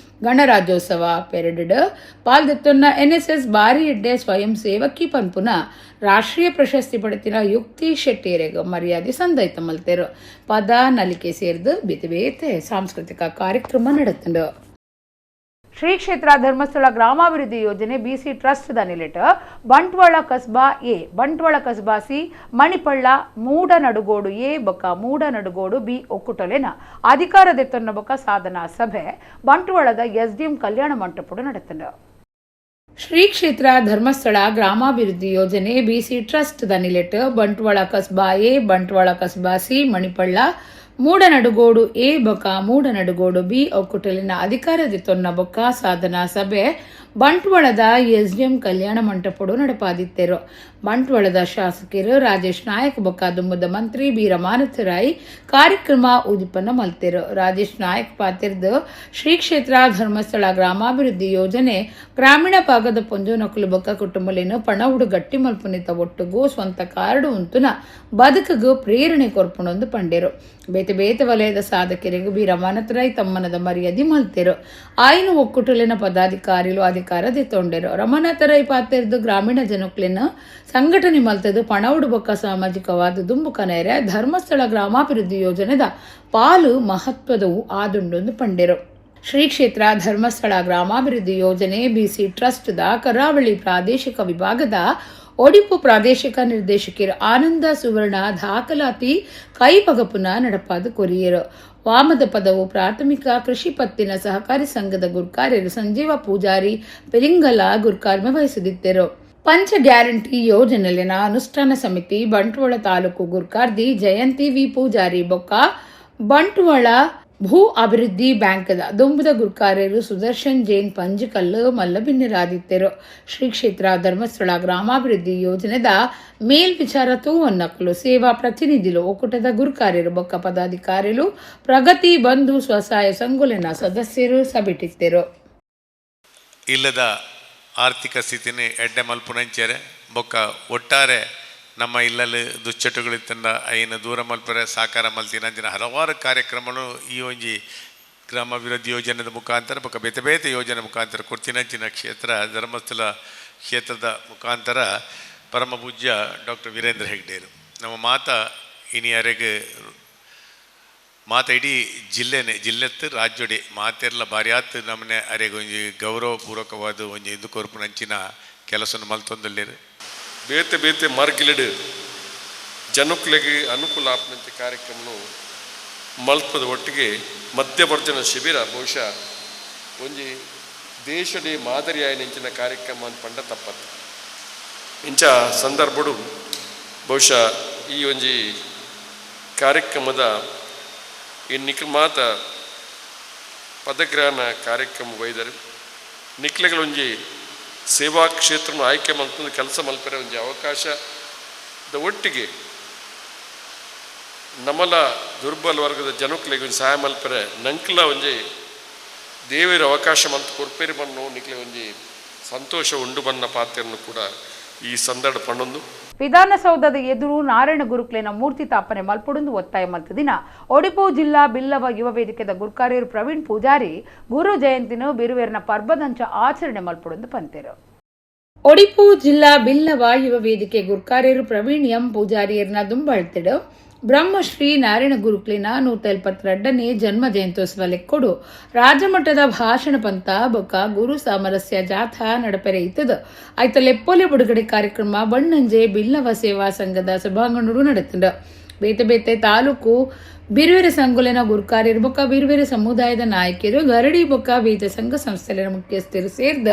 ಗಣರಾಜ್ಯೋತ್ಸವ ಪೆರಡ್ ಪಾಲ್ದೆತ್ತೊನ್ನ ಎನ್ಎಸ್ಎಸ್ ಬಾರಿ ಎಡ್ಡೆ ಸ್ವಯಂ ಸೇವಕಿ ಪನ್ಪುನ ರಾಷ್ಟ್ರೀಯ ಪ್ರಶಸ್ತಿ ಪಡೆತಿನ ಯುಕ್ತಿ ಶೆಟ್ಟಿಯರೆಗ್ ಮರ್ಯಾದೆ ಸಂದೈತ ಮಲ್ತೇರು. ಪದ ನಲಿಕೆ ಸೇರ್ದು ಬೇತೆ ಬೇತೆ ಸಾಂಸ್ಕೃತಿಕ ಕಾರ್ಯಕ್ರಮ ನಡೆತಂಡು. ಶ್ರೀ ಕ್ಷೇತ್ರ ಧರ್ಮಸ್ಥಳ ಗ್ರಾಮಾಭಿವೃದ್ಧಿ ಯೋಜನೆ ಬಿಸಿ ಟ್ರಸ್ಟ್ the ನಿಲೆಟ್ Bantwal Kasba A, Bantwal Kasba C, Manipalla, Moodanadugodu A ಬೊಕ್ಕ ಮೂಡನಡುಗೋಡು ಬಿ ಒಕ್ಕೂಟಲೆನ ಅಧಿಕಾರದೆತ್ತೊನ್ನ ಬೊಕ್ಕ ಸಾಧನಾ ಸಭೆ ಬಂಟ್ವಾಳದ ಎಸ್ಡಿಎಂ ಕಲ್ಯಾಣ ಮಂಟಪಡು ನಡೆತಂಡು. ಶ್ರೀ ಕ್ಷೇತ್ರ ಧರ್ಮಸ್ಥಳ ಗ್ರಾಮಾಭಿವೃದ್ಧಿ ಯೋಜನೆ BC trust the ನಿಲೆಟ್ Bantwal Kasba A, Bantwal Kasba C, Manipalla, Moodanadugodu A ಬೊಕ್ಕ ಮೂಡನಡುಗೋಡು ಬಿ ಒಕ್ಕೂಟಲಿನ ಅಧಿಕಾರದ ತೊನ್ನ ಬೊಕ್ಕ ಸಾಧನಾ ಸಭೆ ಬಂಟ್ವಾಳದ ಎಸ್ಡಿಎಂ ಕಲ್ಯಾಣ ಮಂಟಪಡು ನಡಪಾದಿತ್ತೆರು. ಬಂಟ್ವಾಳದ ಶಾಸಕರು ರಾಜೇಶ್ ನಾಯಕ್ ಬೊಕ್ಕ ದುಮ್ಮದ ಮಂತ್ರಿ ಬಿ ರಮಾನಾಥ ರೈ ಕಾರ್ಯಕ್ರಮ ಉದಿಪನ್ನ ಮಲ್ತೆರು. ರಾಜೇಶ್ ನಾಯಕ್ ಪಾತಿರ್ದು ಶ್ರೀ ಕ್ಷೇತ್ರ ಧರ್ಮಸ್ಥಳ ಗ್ರಾಮಾಭಿವೃದ್ಧಿ ಯೋಜನೆ ಗ್ರಾಮೀಣ ಭಾಗದ ಪೊಂಜೋನಕುಲು ಬೊಕ್ಕ ಕುಟುಂಬಲೇನು ಪಣವುಡು ಗಟ್ಟಿ ಮಲ್ಪುನಿತ ಒಟ್ಟುಗು ಸ್ವಂತ ಕಾರ್ಡು ಉಂತುನ ಬದುಕುಗು ಪ್ರೇರಣೆ ಕೊರ್ಪುಣೊಂದು ಪಂಡೇರು. ಬೇತೆ ಬೇತೆ ವಲಯದ ಸಾಧಕರಿಗೂ ಬಿ ರಮಾನಾಥ ರೈ ತಮ್ಮನದ ಮರ್ಯಾದೆ ಮಲ್ತೆರು. ಆಯ್ನ ಒಕ್ಕೂಟಲಿನ ಪದಾಧಿಕಾರಿಗಳು ಅಧಿಕಾರ ದೆತ್ತೊಂಡೆರು. ರಮಾನಾಥ ರೈ ಪಾತೆರ್ದು ಗ್ರಾಮೀಣ ಜನಕ್ಲೆನ ಸಂಘಟನೆ ಮಲ್ತದು ಪಣವುಡು ಬೊಕ್ಕ ಸಾಮಾಜಿಕವಾದ ದುಂಬು ಕನೇರೆ ಧರ್ಮಸ್ಥಳ ಗ್ರಾಮಾಭಿವೃದ್ಧಿ ಯೋಜನೆದ ಪಾಲು ಮಹತ್ವದವು ಆದುಂಡೊಂದು ಪಂಡೆರು. ಶ್ರೀ ಕ್ಷೇತ್ರ ಧರ್ಮಸ್ಥಳ ಗ್ರಾಮಾಭಿವೃದ್ಧಿ ಯೋಜನೆ ಬಿಸಿ ಟ್ರಸ್ಟ್ the ಕರಾವಳಿ ಪ್ರಾದೇಶಿಕ ವಿಭಾಗದ ಒಡಿಪು ಪ್ರಾದೇಶಿಕ ನಿರ್ದೇಶಕರು ಆನಂದ ಸುವರ್ಣ ದಾಖಲಾತಿ ಕೈಪಗಪುನ ನಡಪಾದ ಕೊರಿಯರು. ವಾಮದ ಪದವು ಪ್ರಾಥಮಿಕ ಕೃಷಿ ಪತ್ತಿನ ಸಹಕಾರಿ ಸಂಘದ ಗುರ್ಕಾರ್ಯರು ಸಂಜೀವ ಪೂಜಾರಿ ಪೆರಿಂಗಲ ಗುರ್ಕಾರ್ಮೆ ವಹಿಸುತ್ತಿದ್ದರು. ಪಂಚ ಗ್ಯಾರಂಟಿ ಯೋಜನೆಲಿನ ಅನುಷ್ಠಾನ ಸಮಿತಿ ಬಂಟ್ವಾಳ ತಾಲೂಕು ಗುರ್ಕಾರ್ದಿ ಜಯಂತಿ ವಿ ಪೂಜಾರಿ ಬೊಕ್ಕ ಬಂಟ್ವಾಳ ಭೂ ಅಭಿವೃದ್ಧಿ ಬ್ಯಾಂಕ್ದ ದುಂಬುದ ಗುರ್ಕಾರ್ಯರು ಸುದರ್ಶನ್ ಜೈನ್ ಪಂಜಕಲ್ಲು ಮಲ್ಲಬಿನ್ನರಾದಿತ್ತೆರು. ಶ್ರೀ ಕ್ಷೇತ್ರ ಧರ್ಮಸ್ಥಳ ಗ್ರಾಮಾಭಿವೃದ್ಧಿ ಯೋಜನೆದ ಮೇಲ್ವಿಚಾರ ತೂವನ್ನಕಲು ಸೇವಾ ಪ್ರತಿನಿಧಿಲು ಒಕ್ಕೂಟದ ಗುರುಕಾರ್ಯರು ಬೊಕ್ಕ ಪದಾಧಿಕಾರಿಲು ಪ್ರಗತಿ ಬಂಧು ಸ್ವಸಹಾಯ ಸಂಘುಲಿನ ಸದಸ್ಯರು ಸಭೆಟಿತ್ತೆರು. ಇಲ್ಲದ ಆರ್ಥಿಕ ಸ್ಥಿತಿನಿ ಎಡ್ಡೆ ಮಲ್ಪುನಂಚೆರೆ ಬೊಕ್ಕ ಒಟ್ಟಾರೆ ನಮ್ಮ ಇಲ್ಲಲ್ಲಿ ದುಶ್ಚಟಗಳಿತ್ತಂದ ಐನ ದೂರ ಮಲ್ಪರೆ ಸಾಕಾರ ಮಲ್ತಿನಂಚಿನ ಹಲವಾರು ಕಾರ್ಯಕ್ರಮಗಳು ಈ ಒಂಜಿ ಗ್ರಾಮಾಭಿವೃದ್ಧಿ ಯೋಜನೆದ ಮುಖಾಂತರ ಬೊಕ್ಕ ಬೇತೆ ಬೇತೆ ಯೋಜನೆ ಮುಖಾಂತರ ಕೊಡ್ತಿನಂಚಿನ ಕ್ಷೇತ್ರ ಧರ್ಮಸ್ಥಳ ಕ್ಷೇತ್ರದ ಮುಖಾಂತರ ಪರಮ ಪೂಜ್ಯ ಡಾಕ್ಟರ್ ವೀರೇಂದ್ರ ಹೆಗ್ಡೇರು ನಮ್ಮ ಮಾತಾ ಇನಿಯರೆಗೆ ಮಾತ ಇಡೀ ಜಿಲ್ಲೆನೆ ಜಿಲ್ಲೆತ್ತು ರಾಜ್ಯಡೆ ಮಾತೆರ್ಲ ಬಾರ್ಯಾತ್ ನಮ್ಮನೆ ಅರೆಗೆ ಒಂಜಿ ಗೌರವಪೂರ್ವಕವಾದ ಒಂಜಿ ಇಂದು ಕೊರ್ಪುನಂಚಿನ ಕೆಲಸನ ಮಲ್ತೊಂದುಲ್ಲೆರ್. ಬೇತೆ ಬೇತೆ ಮಾರ್ಗಿಲೆಡ್ ಜನಕ್ಲೆಗ್ ಅನುಕೂಲ ಆಪುನಂಚ ಕಾರ್ಯಕ್ರಮನು ಮಲ್ಪದ ಒಟ್ಟಿಗೆ ಮಧ್ಯವರ್ಜನ ಶಿಬಿರ ಬಹುಶಃ ಒಂಜಿ ದೇಶದ ಮಾದರಿಯಾಯಿನಂಚಿನ ಕಾರ್ಯಕ್ರಮ ಅಂತ ಪಂಡ ತಪ್ಪತ್ತು. ಇಂಚ ಸಂದರ್ಭಡು ಬಹುಶಃ ಈ ಒಂಜಿ ಕಾರ್ಯಕ್ರಮದ ಈ ನಿಕ್ಲ ಮಾತ ಪದಗ್ರಹಣ ಕಾರ್ಯಕ್ರಮ ಒಯ್ದರು ನಿಕ್ಲೆಗಳೊಂಜಿ ಸೇವಾ ಕ್ಷೇತ್ರನ ಆಯ್ಕೆ ಮಲ್ತೊಂದು ಕೆಲಸ ಮಲ್ಪರೆ ಒಂಜಿ ಅವಕಾಶದ ಒಟ್ಟಿಗೆ ನಮ್ಮಲ ದುರ್ಬಲ ವರ್ಗದ ಜನಕ್ಲೆಗ್ ಒಂಜಿ ಸಹಾಯ ಮಲ್ಪರೆ ನಂಕ್ಲ ಒಂಜಿ ದೇವರ ಅವಕಾಶ ಮಲ್ತು ಕೊರ್ಪೇರಿ ಬಣ್ಣು ನಿಕ್ಲೆ ಒಂಜಿ ಸಂತೋಷ ಉಂಡು ಬಣ್ಣ ಪಾತ್ರನ್ನು ಕೂಡ ಈ ಸಂದರ್ಭ ಪಣ್ಣೊಂದು. ವಿಧಾನಸೌಧದ ಎದುರು ನಾರಾಯಣ ಗುರುಕ್ಲೆನ ಮೂರ್ತಿ ತಾಪನೆ ಮಲ್ಪೊಡುಂದು ಒತ್ತಾಯ ಮಲ್ತದಿನ ಒಡಿಪು ಜಿಲ್ಲಾ ಬಿಲ್ಲವ ಯುವ ವೇದಿಕೆದ ಗುರ್ಕಾರ್ಯರು ಪ್ರವೀಣ್ ಪೂಜಾರಿ ಗುರು ಜಯಂತಿನ ಬಿರುವೆರ್ನ ಪರ್ಬದಂಚ ಆಚರಣೆ ಮಲ್ಪೊಡುಂದು ಪಂತೆರು. ಒಡಿಪು ಜಿಲ್ಲಾ ಬಿಲ್ಲವ ಯುವ ವೇದಿಕೆ ಗುರ್ಕಾರ್ಯರು ಪ್ರವೀಣ್ ಎಂ ಪೂಜಾರಿಯರ್ನ ದುಂಬಳ್ತಿಡು ಬ್ರಹ್ಮಶ್ರೀ ನಾರಾಯಣ ಗುರುಕ್ಲಿನ 172ನೇ ಜನ್ಮ ಜಯಂತ್ಯೋತ್ಸವ ಲೆಕ್ಕೊಡು ರಾಜ್ಯಮಟ್ಟದ ಭಾಷಣ ಪಂಥ ಬೊಕ್ಕ ಗುರು ಸಾಮರಸ್ಯ ಜಾಥಾ ನಡಪೆರೆ ಇತ್ತದ. ಆಯ್ತ ಲೆಪ್ಪೋಲೆ ಬಿಡುಗಡೆ ಕಾರ್ಯಕ್ರಮ ಬಣ್ಣಂಜೆ ಬಿಲ್ಲವ ಸೇವಾ ಸಂಘದ ಸಭಾಂಗಣರು ನಡೆತಂಡ. ಬೇತೆ ಬೇತೆ ತಾಲೂಕು ಬಿರುವೆರೆ ಸಂಗುಲಿನ ಗುರುಕಾರ್ಯರು ಬೊಕ್ಕ ಬಿರುವೆರೆ ಸಮುದಾಯದ ನಾಯಕಿಯರು ಗರಡಿ ಬೊಕ್ಕ ಬೇತೆ ಸಂಘ ಸಂಸ್ಥೆಗಳ ಮುಖ್ಯಸ್ಥರು ಸೇರ್ದ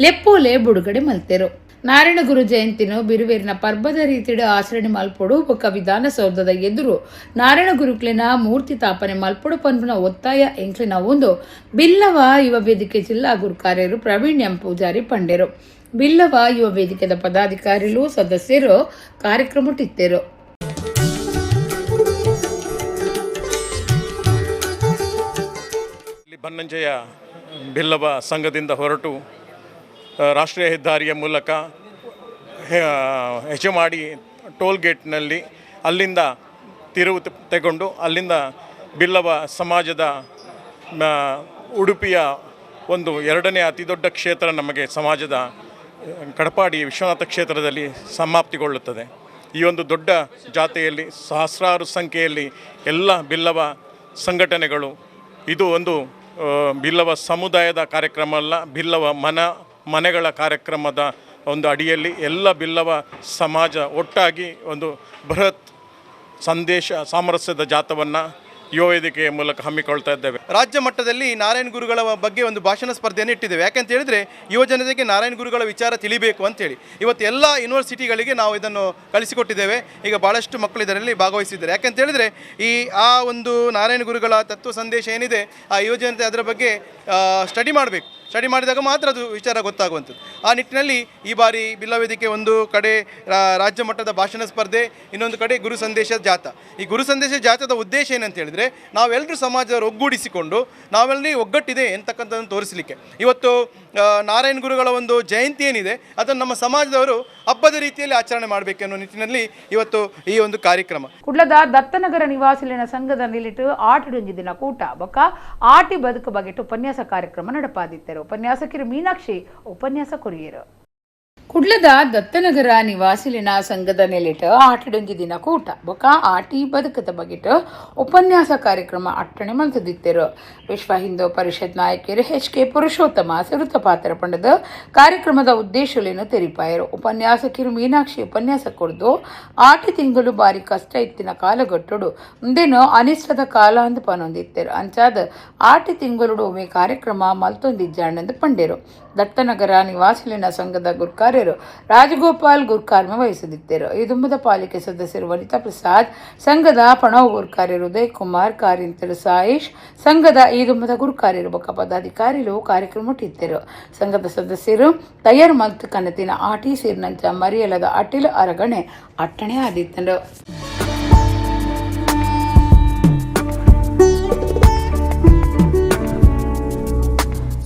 ಲೆಪ್ಪೋಲೆ ಬಿಡುಗಡೆ ಮಲ್ತೆರು. ನಾರಾಯಣ ಗುರು ಜಯಂತಿನ ಬಿರುವೇರಿನ ಪರ್ಬದ ರೀತಿಡು ಆಚರಣೆ ಮಲ್ಪೊಡು ಬೊಕ್ಕ ವಿಧಾನಸೌಧದ ಎದುರು ನಾರಾಯಣ ಗುರುಕ್ಲಿನ ಮೂರ್ತಿ ತಾಪನೆ ಮಲ್ಪೊಡು ಪನ್ಪುನ ಒತ್ತಾಯ ಎಂಕ್ಲಿನ ಒಂದು ಬಿಲ್ಲವ ಯುವ ವೇದಿಕೆ ಜಿಲ್ಲಾ ಗುರುಕಾರ್ಯರು ಪ್ರವೀಣ್ ಎಂ ಪೂಜಾರಿ ಪಂಡೆರು. ಬಿಲ್ಲವ ಯುವ ವೇದಿಕೆದ ಪದಾಧಿಕಾರಿಗಳು ಸದಸ್ಯರು ಕಾರ್ಯಕ್ರಮಟ್ಟಿತ್ತೆರು. ಬನ್ನಂಜೆಯ ಬಿಲ್ಲವ ಸಂಘದಿಂದ ಹೊರಟು ರಾಷ್ಟ್ರೀಯ ಹೆದ್ದಾರಿಯ ಮೂಲಕ ಹೆಜಮಾಡಿ ಟೋಲ್ ಗೇಟ್ನಲ್ಲಿ ಅಲ್ಲಿಂದ ತಿರುವು ತೆಗೊಂಡು ಅಲ್ಲಿಂದ ಬಿಲ್ಲವ ಸಮಾಜದ ಉಡುಪಿಯ ಒಂದು ಎರಡನೇ ಅತಿ ದೊಡ್ಡ ಕ್ಷೇತ್ರ ನಮಗೆ ಸಮಾಜದ ಕಡಪಾಡಿ ವಿಶ್ವನಾಥ ಕ್ಷೇತ್ರದಲ್ಲಿ ಸಮಾಪ್ತಿಗೊಳ್ಳುತ್ತದೆ. ಈ ಒಂದು ದೊಡ್ಡ ಜಾತೆಯಲ್ಲಿ ಸಹಸ್ರಾರು ಸಂಖ್ಯೆಯಲ್ಲಿ ಎಲ್ಲ ಬಿಲ್ಲವ ಸಂಘಟನೆಗಳು, ಇದು ಒಂದು ಬಿಲ್ಲವ ಸಮುದಾಯದ ಕಾರ್ಯಕ್ರಮ ಅಲ್ಲ, ಬಿಲ್ಲವ ಮನೆಗಳ ಕಾರ್ಯಕ್ರಮದ ಒಂದು ಅಡಿಯಲ್ಲಿ ಎಲ್ಲ ಬಿಲ್ಲವ ಸಮಾಜ ಒಟ್ಟಾಗಿ ಒಂದು ಬೃಹತ್ ಸಂದೇಶ ಸಾಮರಸ್ಯದ ಜಾಥವನ್ನು ಯುವ ವೇದಿಕೆಯ ಮೂಲಕ ಹಮ್ಮಿಕೊಳ್ತಾ ಇದ್ದೇವೆ. ರಾಜ್ಯ ಮಟ್ಟದಲ್ಲಿ ನಾರಾಯಣ ಗುರುಗಳ ಬಗ್ಗೆ ಒಂದು ಭಾಷಣ ಸ್ಪರ್ಧೆಯನ್ನು ಇಟ್ಟಿದ್ದೇವೆ. ಯಾಕೆಂತ ಹೇಳಿದರೆ ಯುವ ಜನತೆಗೆ ನಾರಾಯಣ ಗುರುಗಳ ವಿಚಾರ ತಿಳಿಬೇಕು ಅಂತೇಳಿ ಇವತ್ತು ಎಲ್ಲ ಯೂನಿವರ್ಸಿಟಿಗಳಿಗೆ ನಾವು ಇದನ್ನು ಕಳಿಸಿಕೊಟ್ಟಿದ್ದೇವೆ. ಈಗ ಭಾಳಷ್ಟು ಮಕ್ಕಳು ಇದರಲ್ಲಿ ಭಾಗವಹಿಸಿದ್ದಾರೆ. ಯಾಕೆಂತ ಹೇಳಿದರೆ ಆ ಒಂದು ನಾರಾಯಣ ಗುರುಗಳ ತತ್ವ ಸಂದೇಶ ಏನಿದೆ ಆ ಯುವ ಜನತೆ ಅದರ ಬಗ್ಗೆ ಸ್ಟಡಿ ಮಾಡಬೇಕು. ಸ್ಟಡಿ ಮಾಡಿದಾಗ ಮಾತ್ರ ಅದು ವಿಚಾರ ಗೊತ್ತಾಗುವಂಥದ್ದು. ಆ ನಿಟ್ಟಿನಲ್ಲಿ ಈ ಬಾರಿ ಬಿಲ್ಲವ ವೇದಿಕೆ ಒಂದು ಕಡೆ ರಾಜ್ಯ ಮಟ್ಟದ ಭಾಷಣ ಸ್ಪರ್ಧೆ, ಇನ್ನೊಂದು ಕಡೆ ಗುರು ಸಂದೇಶ ಜಾಥಾ. ಈ ಗುರು ಸಂದೇಶ ಜಾಥಾದ ಉದ್ದೇಶ ಏನಂತ ಹೇಳಿದರೆ ನಾವೆಲ್ಲರೂ ಸಮಾಜದವರು ಒಗ್ಗೂಡಿಸಿಕೊಂಡು ನಾವೆಲ್ಲರೂ ಒಗ್ಗಟ್ಟಿದೆ ಅಂತಕ್ಕಂಥದ್ದನ್ನು ತೋರಿಸಲಿಕ್ಕೆ. ಇವತ್ತು ನಾರಾಯಣ ಗುರುಗಳ ಒಂದು ಜಯಂತಿ ಏನಿದೆ ಅದನ್ನು ನಮ್ಮ ಸಮಾಜದವರು ಹಬ್ಬದ ರೀತಿಯಲ್ಲಿ ಆಚರಣೆ ಮಾಡಬೇಕೆನ್ನೋ ನಿಟ್ಟಿನಲ್ಲಿ ಇವತ್ತು ಈ ಒಂದು ಕಾರ್ಯಕ್ರಮ. ಕುಡ್ಲದ ದತ್ತನಗರ ನಿವಾಸಿಲಿನ ಸಂಘದ ನಿಲಿಟ್ಟು ಆಟಿಡೊಂಜಿ ದಿನ ಕೂಟ ಬೊಕ್ಕ ಆಟಿ ಬದುಕು ಬಗೆಟ್ ಉಪನ್ಯಾಸ ಕಾರ್ಯಕ್ರಮ ನಡಪಾದಿತ್ತರು. ಉಪನ್ಯಾಸಕಿರು ಮೀನಾಕ್ಷಿ ಉಪನ್ಯಾಸ ಕೊರಿಯರು. ಕುಡ್ಲದ ದತ್ತನಗರ ನಿವಾಸಿಲಿನ ಸಂಘದ ನೆಲೆಟ್ ಆಟಿಡೊಂಜಿ ದಿನ ಕೂಟ ಬೊಕ್ಕ ಆಟಿ ಬದುಕದ ಬಗೆಟ್ ಉಪನ್ಯಾಸ ಕಾರ್ಯಕ್ರಮ ಅಟ್ಟಣೆ ಮಲ್ತದಿತ್ತೆರು. ವಿಶ್ವ ಹಿಂದೂ ಪರಿಷತ್ ನಾಯಕಿಯರು ಎಚ್ ಕೆ ಪುರುಷೋತ್ತಮ ಸಿರುತ ಪಾತ್ರ ಪಂಡದ ಕಾರ್ಯಕ್ರಮದ ಉದ್ದೇಶಗಳನ್ನು ತೆರಿಪಾಯರು. ಉಪನ್ಯಾಸಕಿರು ಮೀನಾಕ್ಷಿ ಉಪನ್ಯಾಸ ಕೊಡ್ದು ಆಟಿ ತಿಂಗಳು ಬಾರಿ ಕಷ್ಟ ಇತ್ತಿನ ಕಾಲಗಟ್ಟುಡು ಮುಂದೇನು ಅನಿಷ್ಟದ ಕಾಲ ಅಂದು ಪನೊಂದಿತ್ತೆರು. ಅಂಚಾದ ಆಟಿ ತಿಂಗಳು ಒಮ್ಮೆ ಕಾರ್ಯಕ್ರಮ ಮಲ್ತೊಂದಿಜ್ಜಾಂಡು ಪಂಡೆರು. ದತ್ತನಗರ ನಿವಾಸಿಲಿನ ಸಂಘದ ಗುರ್ಕಾರ್ಯರು ಕಾರ್ಯಂತೆರು ರಾಜಗೋಪಾಲ್ ಗುರ್ಕಾರ್ಮೆ ವಹಿಸದಿದ್ದರು. ಈ ದುಂಬದ ಪಾಲಿಕೆ ಸದಸ್ಯರು ವನಿತಾ ಪ್ರಸಾದ್, ಸಂಘದ ಪಣವು ಗುರ್ಕಾರ್ಯರು ಉದಯ್ ಕುಮಾರ್, ಕಾರ್ಯಂತೆರು ಸಾಯಿಶ್, ಸಂಘದ ಈ ದುಂಬದ ಗುರುಕಾರ್ಯರು ಬೊಕ್ಕ ಪದಾಧಿಕಾರಿಗಳು ಕಾರ್ಯಕ್ರಮ ಇಟ್ಟಿದ್ದರು. ಸಂಘದ ಸದಸ್ಯರು ತಯಾರು ಮಲ್ತ್ ಕನತಿನ ಆಟಿ ಸೇರಿನಂಚ ಮರಿಯಲದ ಅಟಿಲ್ ಅರಗಣೆ ಅಟ್ಟಣೆ ಆದಿತ್ತಂಡು.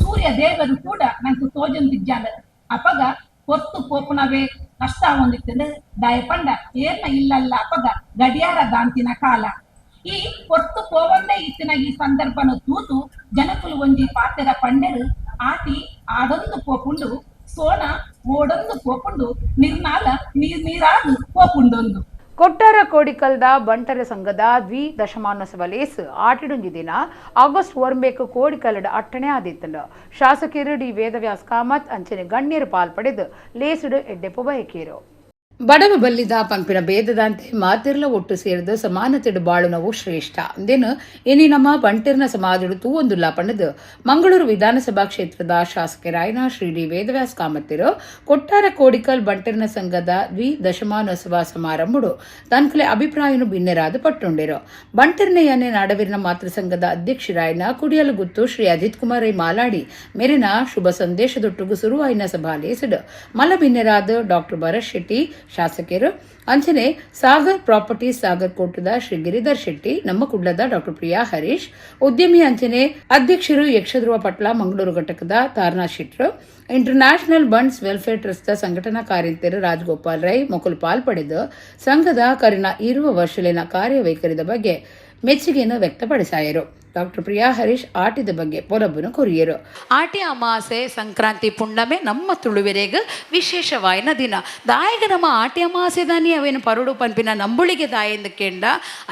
ಸೂರ್ಯ ದೇವರು ಕೂಡ ನಂಗೆ ತೋಜೊಂದಿಜ್ಜಾಲ ಅಪಗ ಹೊತ್ತು ಪೋಪುನವೇ ಕಷ್ಟ ಹೊಂದಿತ್ತಂದ್ರೆ ದಯಪಂಡ ಏರ್ನ ಇಲ್ಲಲ್ಲ ಅಪಗ ಗಡಿಯಾರ ದಾಂತಿನ ಕಾಲ. ಈ ಹೊತ್ತು ಪೋವಂದೇ ಇತ್ತಿನ ಈ ಸಂದರ್ಭನ ತೂತು ಜನಕುಲು ಒಂಜಿ ಪಾತೆರ ಪಂಡೆರು ಆಟಿ ಆಡೊಂದು ಪೋಪುಂಡು ಸೋಣ ಓಡೊಂದು ಪೋಪುಂಡು ನಿರ್ನಾಲ ನೀರ್ ನೀರಾದು ಪೋಪುಂಡೊಂದು. ಕೊಟ್ಟಾರ ಕೋಡಿಕಲ್ದ ಬಂಟರ ಸಂಘದ ದ್ವಿದಶಮಾನೋತ್ಸವ ಲೇಸ್ ಆಟಿಡುಂಜಿ ದಿನ ಆಗಸ್ಟ್ 1 ಕೋಡಿಕಲ್ಲಡ ಅಟ್ಟಣೆ ಆದಿತ್ತಂಡು. ಶಾಸಕರು ಡಿ ವೇದವ್ಯಾಸ್ ಕಾಮತ್ ಅಂಚನೆ ಗಣ್ಯರು ಪಾಲ್ಪಡೆದು ಲೇಸುಡು ಎಡ್ಡೆಪು ಬಯಕೇರು. ಬಡವ ಬಲ್ಲಿದ ಪಂಪಿನ ಭೇದದಂತೆ ಮಾತಿರ್ಲ ಒಟ್ಟು ಸೇರಿದ ಸಮಾನತೆಡು ಬಾಳುನವು ಶ್ರೇಷ್ಠ ಅಂದೇನು ಇನಿ ನಮ್ಮ ಬಂಟಿರ್ನ ಸಮಾಜಡು ತೂವೊಂದುಲ್ಲ ಪಣ್ಣದು ಮಂಗಳೂರು ವಿಧಾನಸಭಾ ಕ್ಷೇತ್ರದ ಶಾಸಕರಾಯನ ಶ್ರೀ ಡಿ ವೇದವ್ಯಾಸ್ ಕಾಮತ್ತಿರು ಕೊಟ್ಟಾರ ಕೋಡಿಕಲ್ ಬಂಟಿರ್ನ ಸಂಘದ ದ್ವಿದಶಮಾನೋತ್ಸವ ಸಮಾರಂಭಡು ತನ್ಕಲೆ ಅಭಿಪ್ರಾಯನು ಭಿನ್ನರಾದ ಪಟ್ಟುಂಡಿರು. ಬಂಟಿರ್ನೆಯನ್ನೇ ನಾಡವಿರ್ನ ಮಾತೃ ಸಂಘದ ಅಧ್ಯಕ್ಷರಾಯನ ಕುಡಿಯಲು ಗುತ್ತು ಶ್ರೀ ಅಜಿತ್ ಕುಮಾರ್ ರೈ ಮಾಲಾಡಿ ಮೇರಿನ ಶುಭ ಸಂದೇಶದೊಟ್ಟುಗು ಸುರುವಾಯಿನ ಸಭಾ ಲೇಸಡು ಮಲ ಭಿನ್ನರಾದ ಡಾಕ್ಟರ್ ಭರತ್ ಶೆಟ್ಟಿ ಶಾಸಕರು ಅಂಚನೆ ಸಾಗರ್ ಪ್ರಾಪರ್ಟಿ ಸಾಗರ್ ಕೋಟದ ಶ್ರೀ ಗಿರಿಧರ್ ಶೆಟ್ಟಿ, ನಮ್ಮ ಕುಡ್ಲದ ಡಾಕ್ಟರ್ ಪ್ರಿಯಾ ಹರೀಶ್, ಉದ್ಯಮಿ ಅಂಚನೆ ಅಧ್ಯಕ್ಷರು ಯಕ್ಷಧ್ರುವ ಪಟ್ಲ, ಮಂಗಳೂರು ಘಟಕದ Taranath Shettar, international Bunts welfare trust ಸಂಘಟನಾ ಕಾರ್ಯಂತೆರು ರಾಜಗೋಪಾಲ್ ರೈ ಮೊಕುಲ್ ಪಾಲ್ ಪಡೆದು ಸಂಘದ ಕರಿನ 20 ವರ್ಷಲಿನ ಕಾರ್ಯವೈಖರಿದ ಬಗ್ಗೆ ಮೆಚ್ಚುಗೆಯನ್ನು ವ್ಯಕ್ತಪಡಿಸಾಯರು. ಡಾಕ್ಟರ್ ಪ್ರಿಯಾ ಹರೀಶ್ ಆಟಿದ ಬಗ್ಗೆ ಪೊಲಬುನು ಕೊರಿಯರು. ಆಟಿ ಅಮಾಸೆ ಸಂಕ್ರಾಂತಿ ಪುಣ್ಣಮೆ ನಮ್ಮ ತುಳುವೆರೆಗ್ ವಿಶೇಷವಾಯಿನ ದಿನ. ದಾಯಗ ನಮ್ಮ ಆಟಿ ಅಮಾಸೆ ದಾನಿ ಅವೇನು ಪರುಡು ಪನ್ಪಿನ ನಂಬುಳಿಗೆ ದಾಯೆಂದು ಕೆಂಡ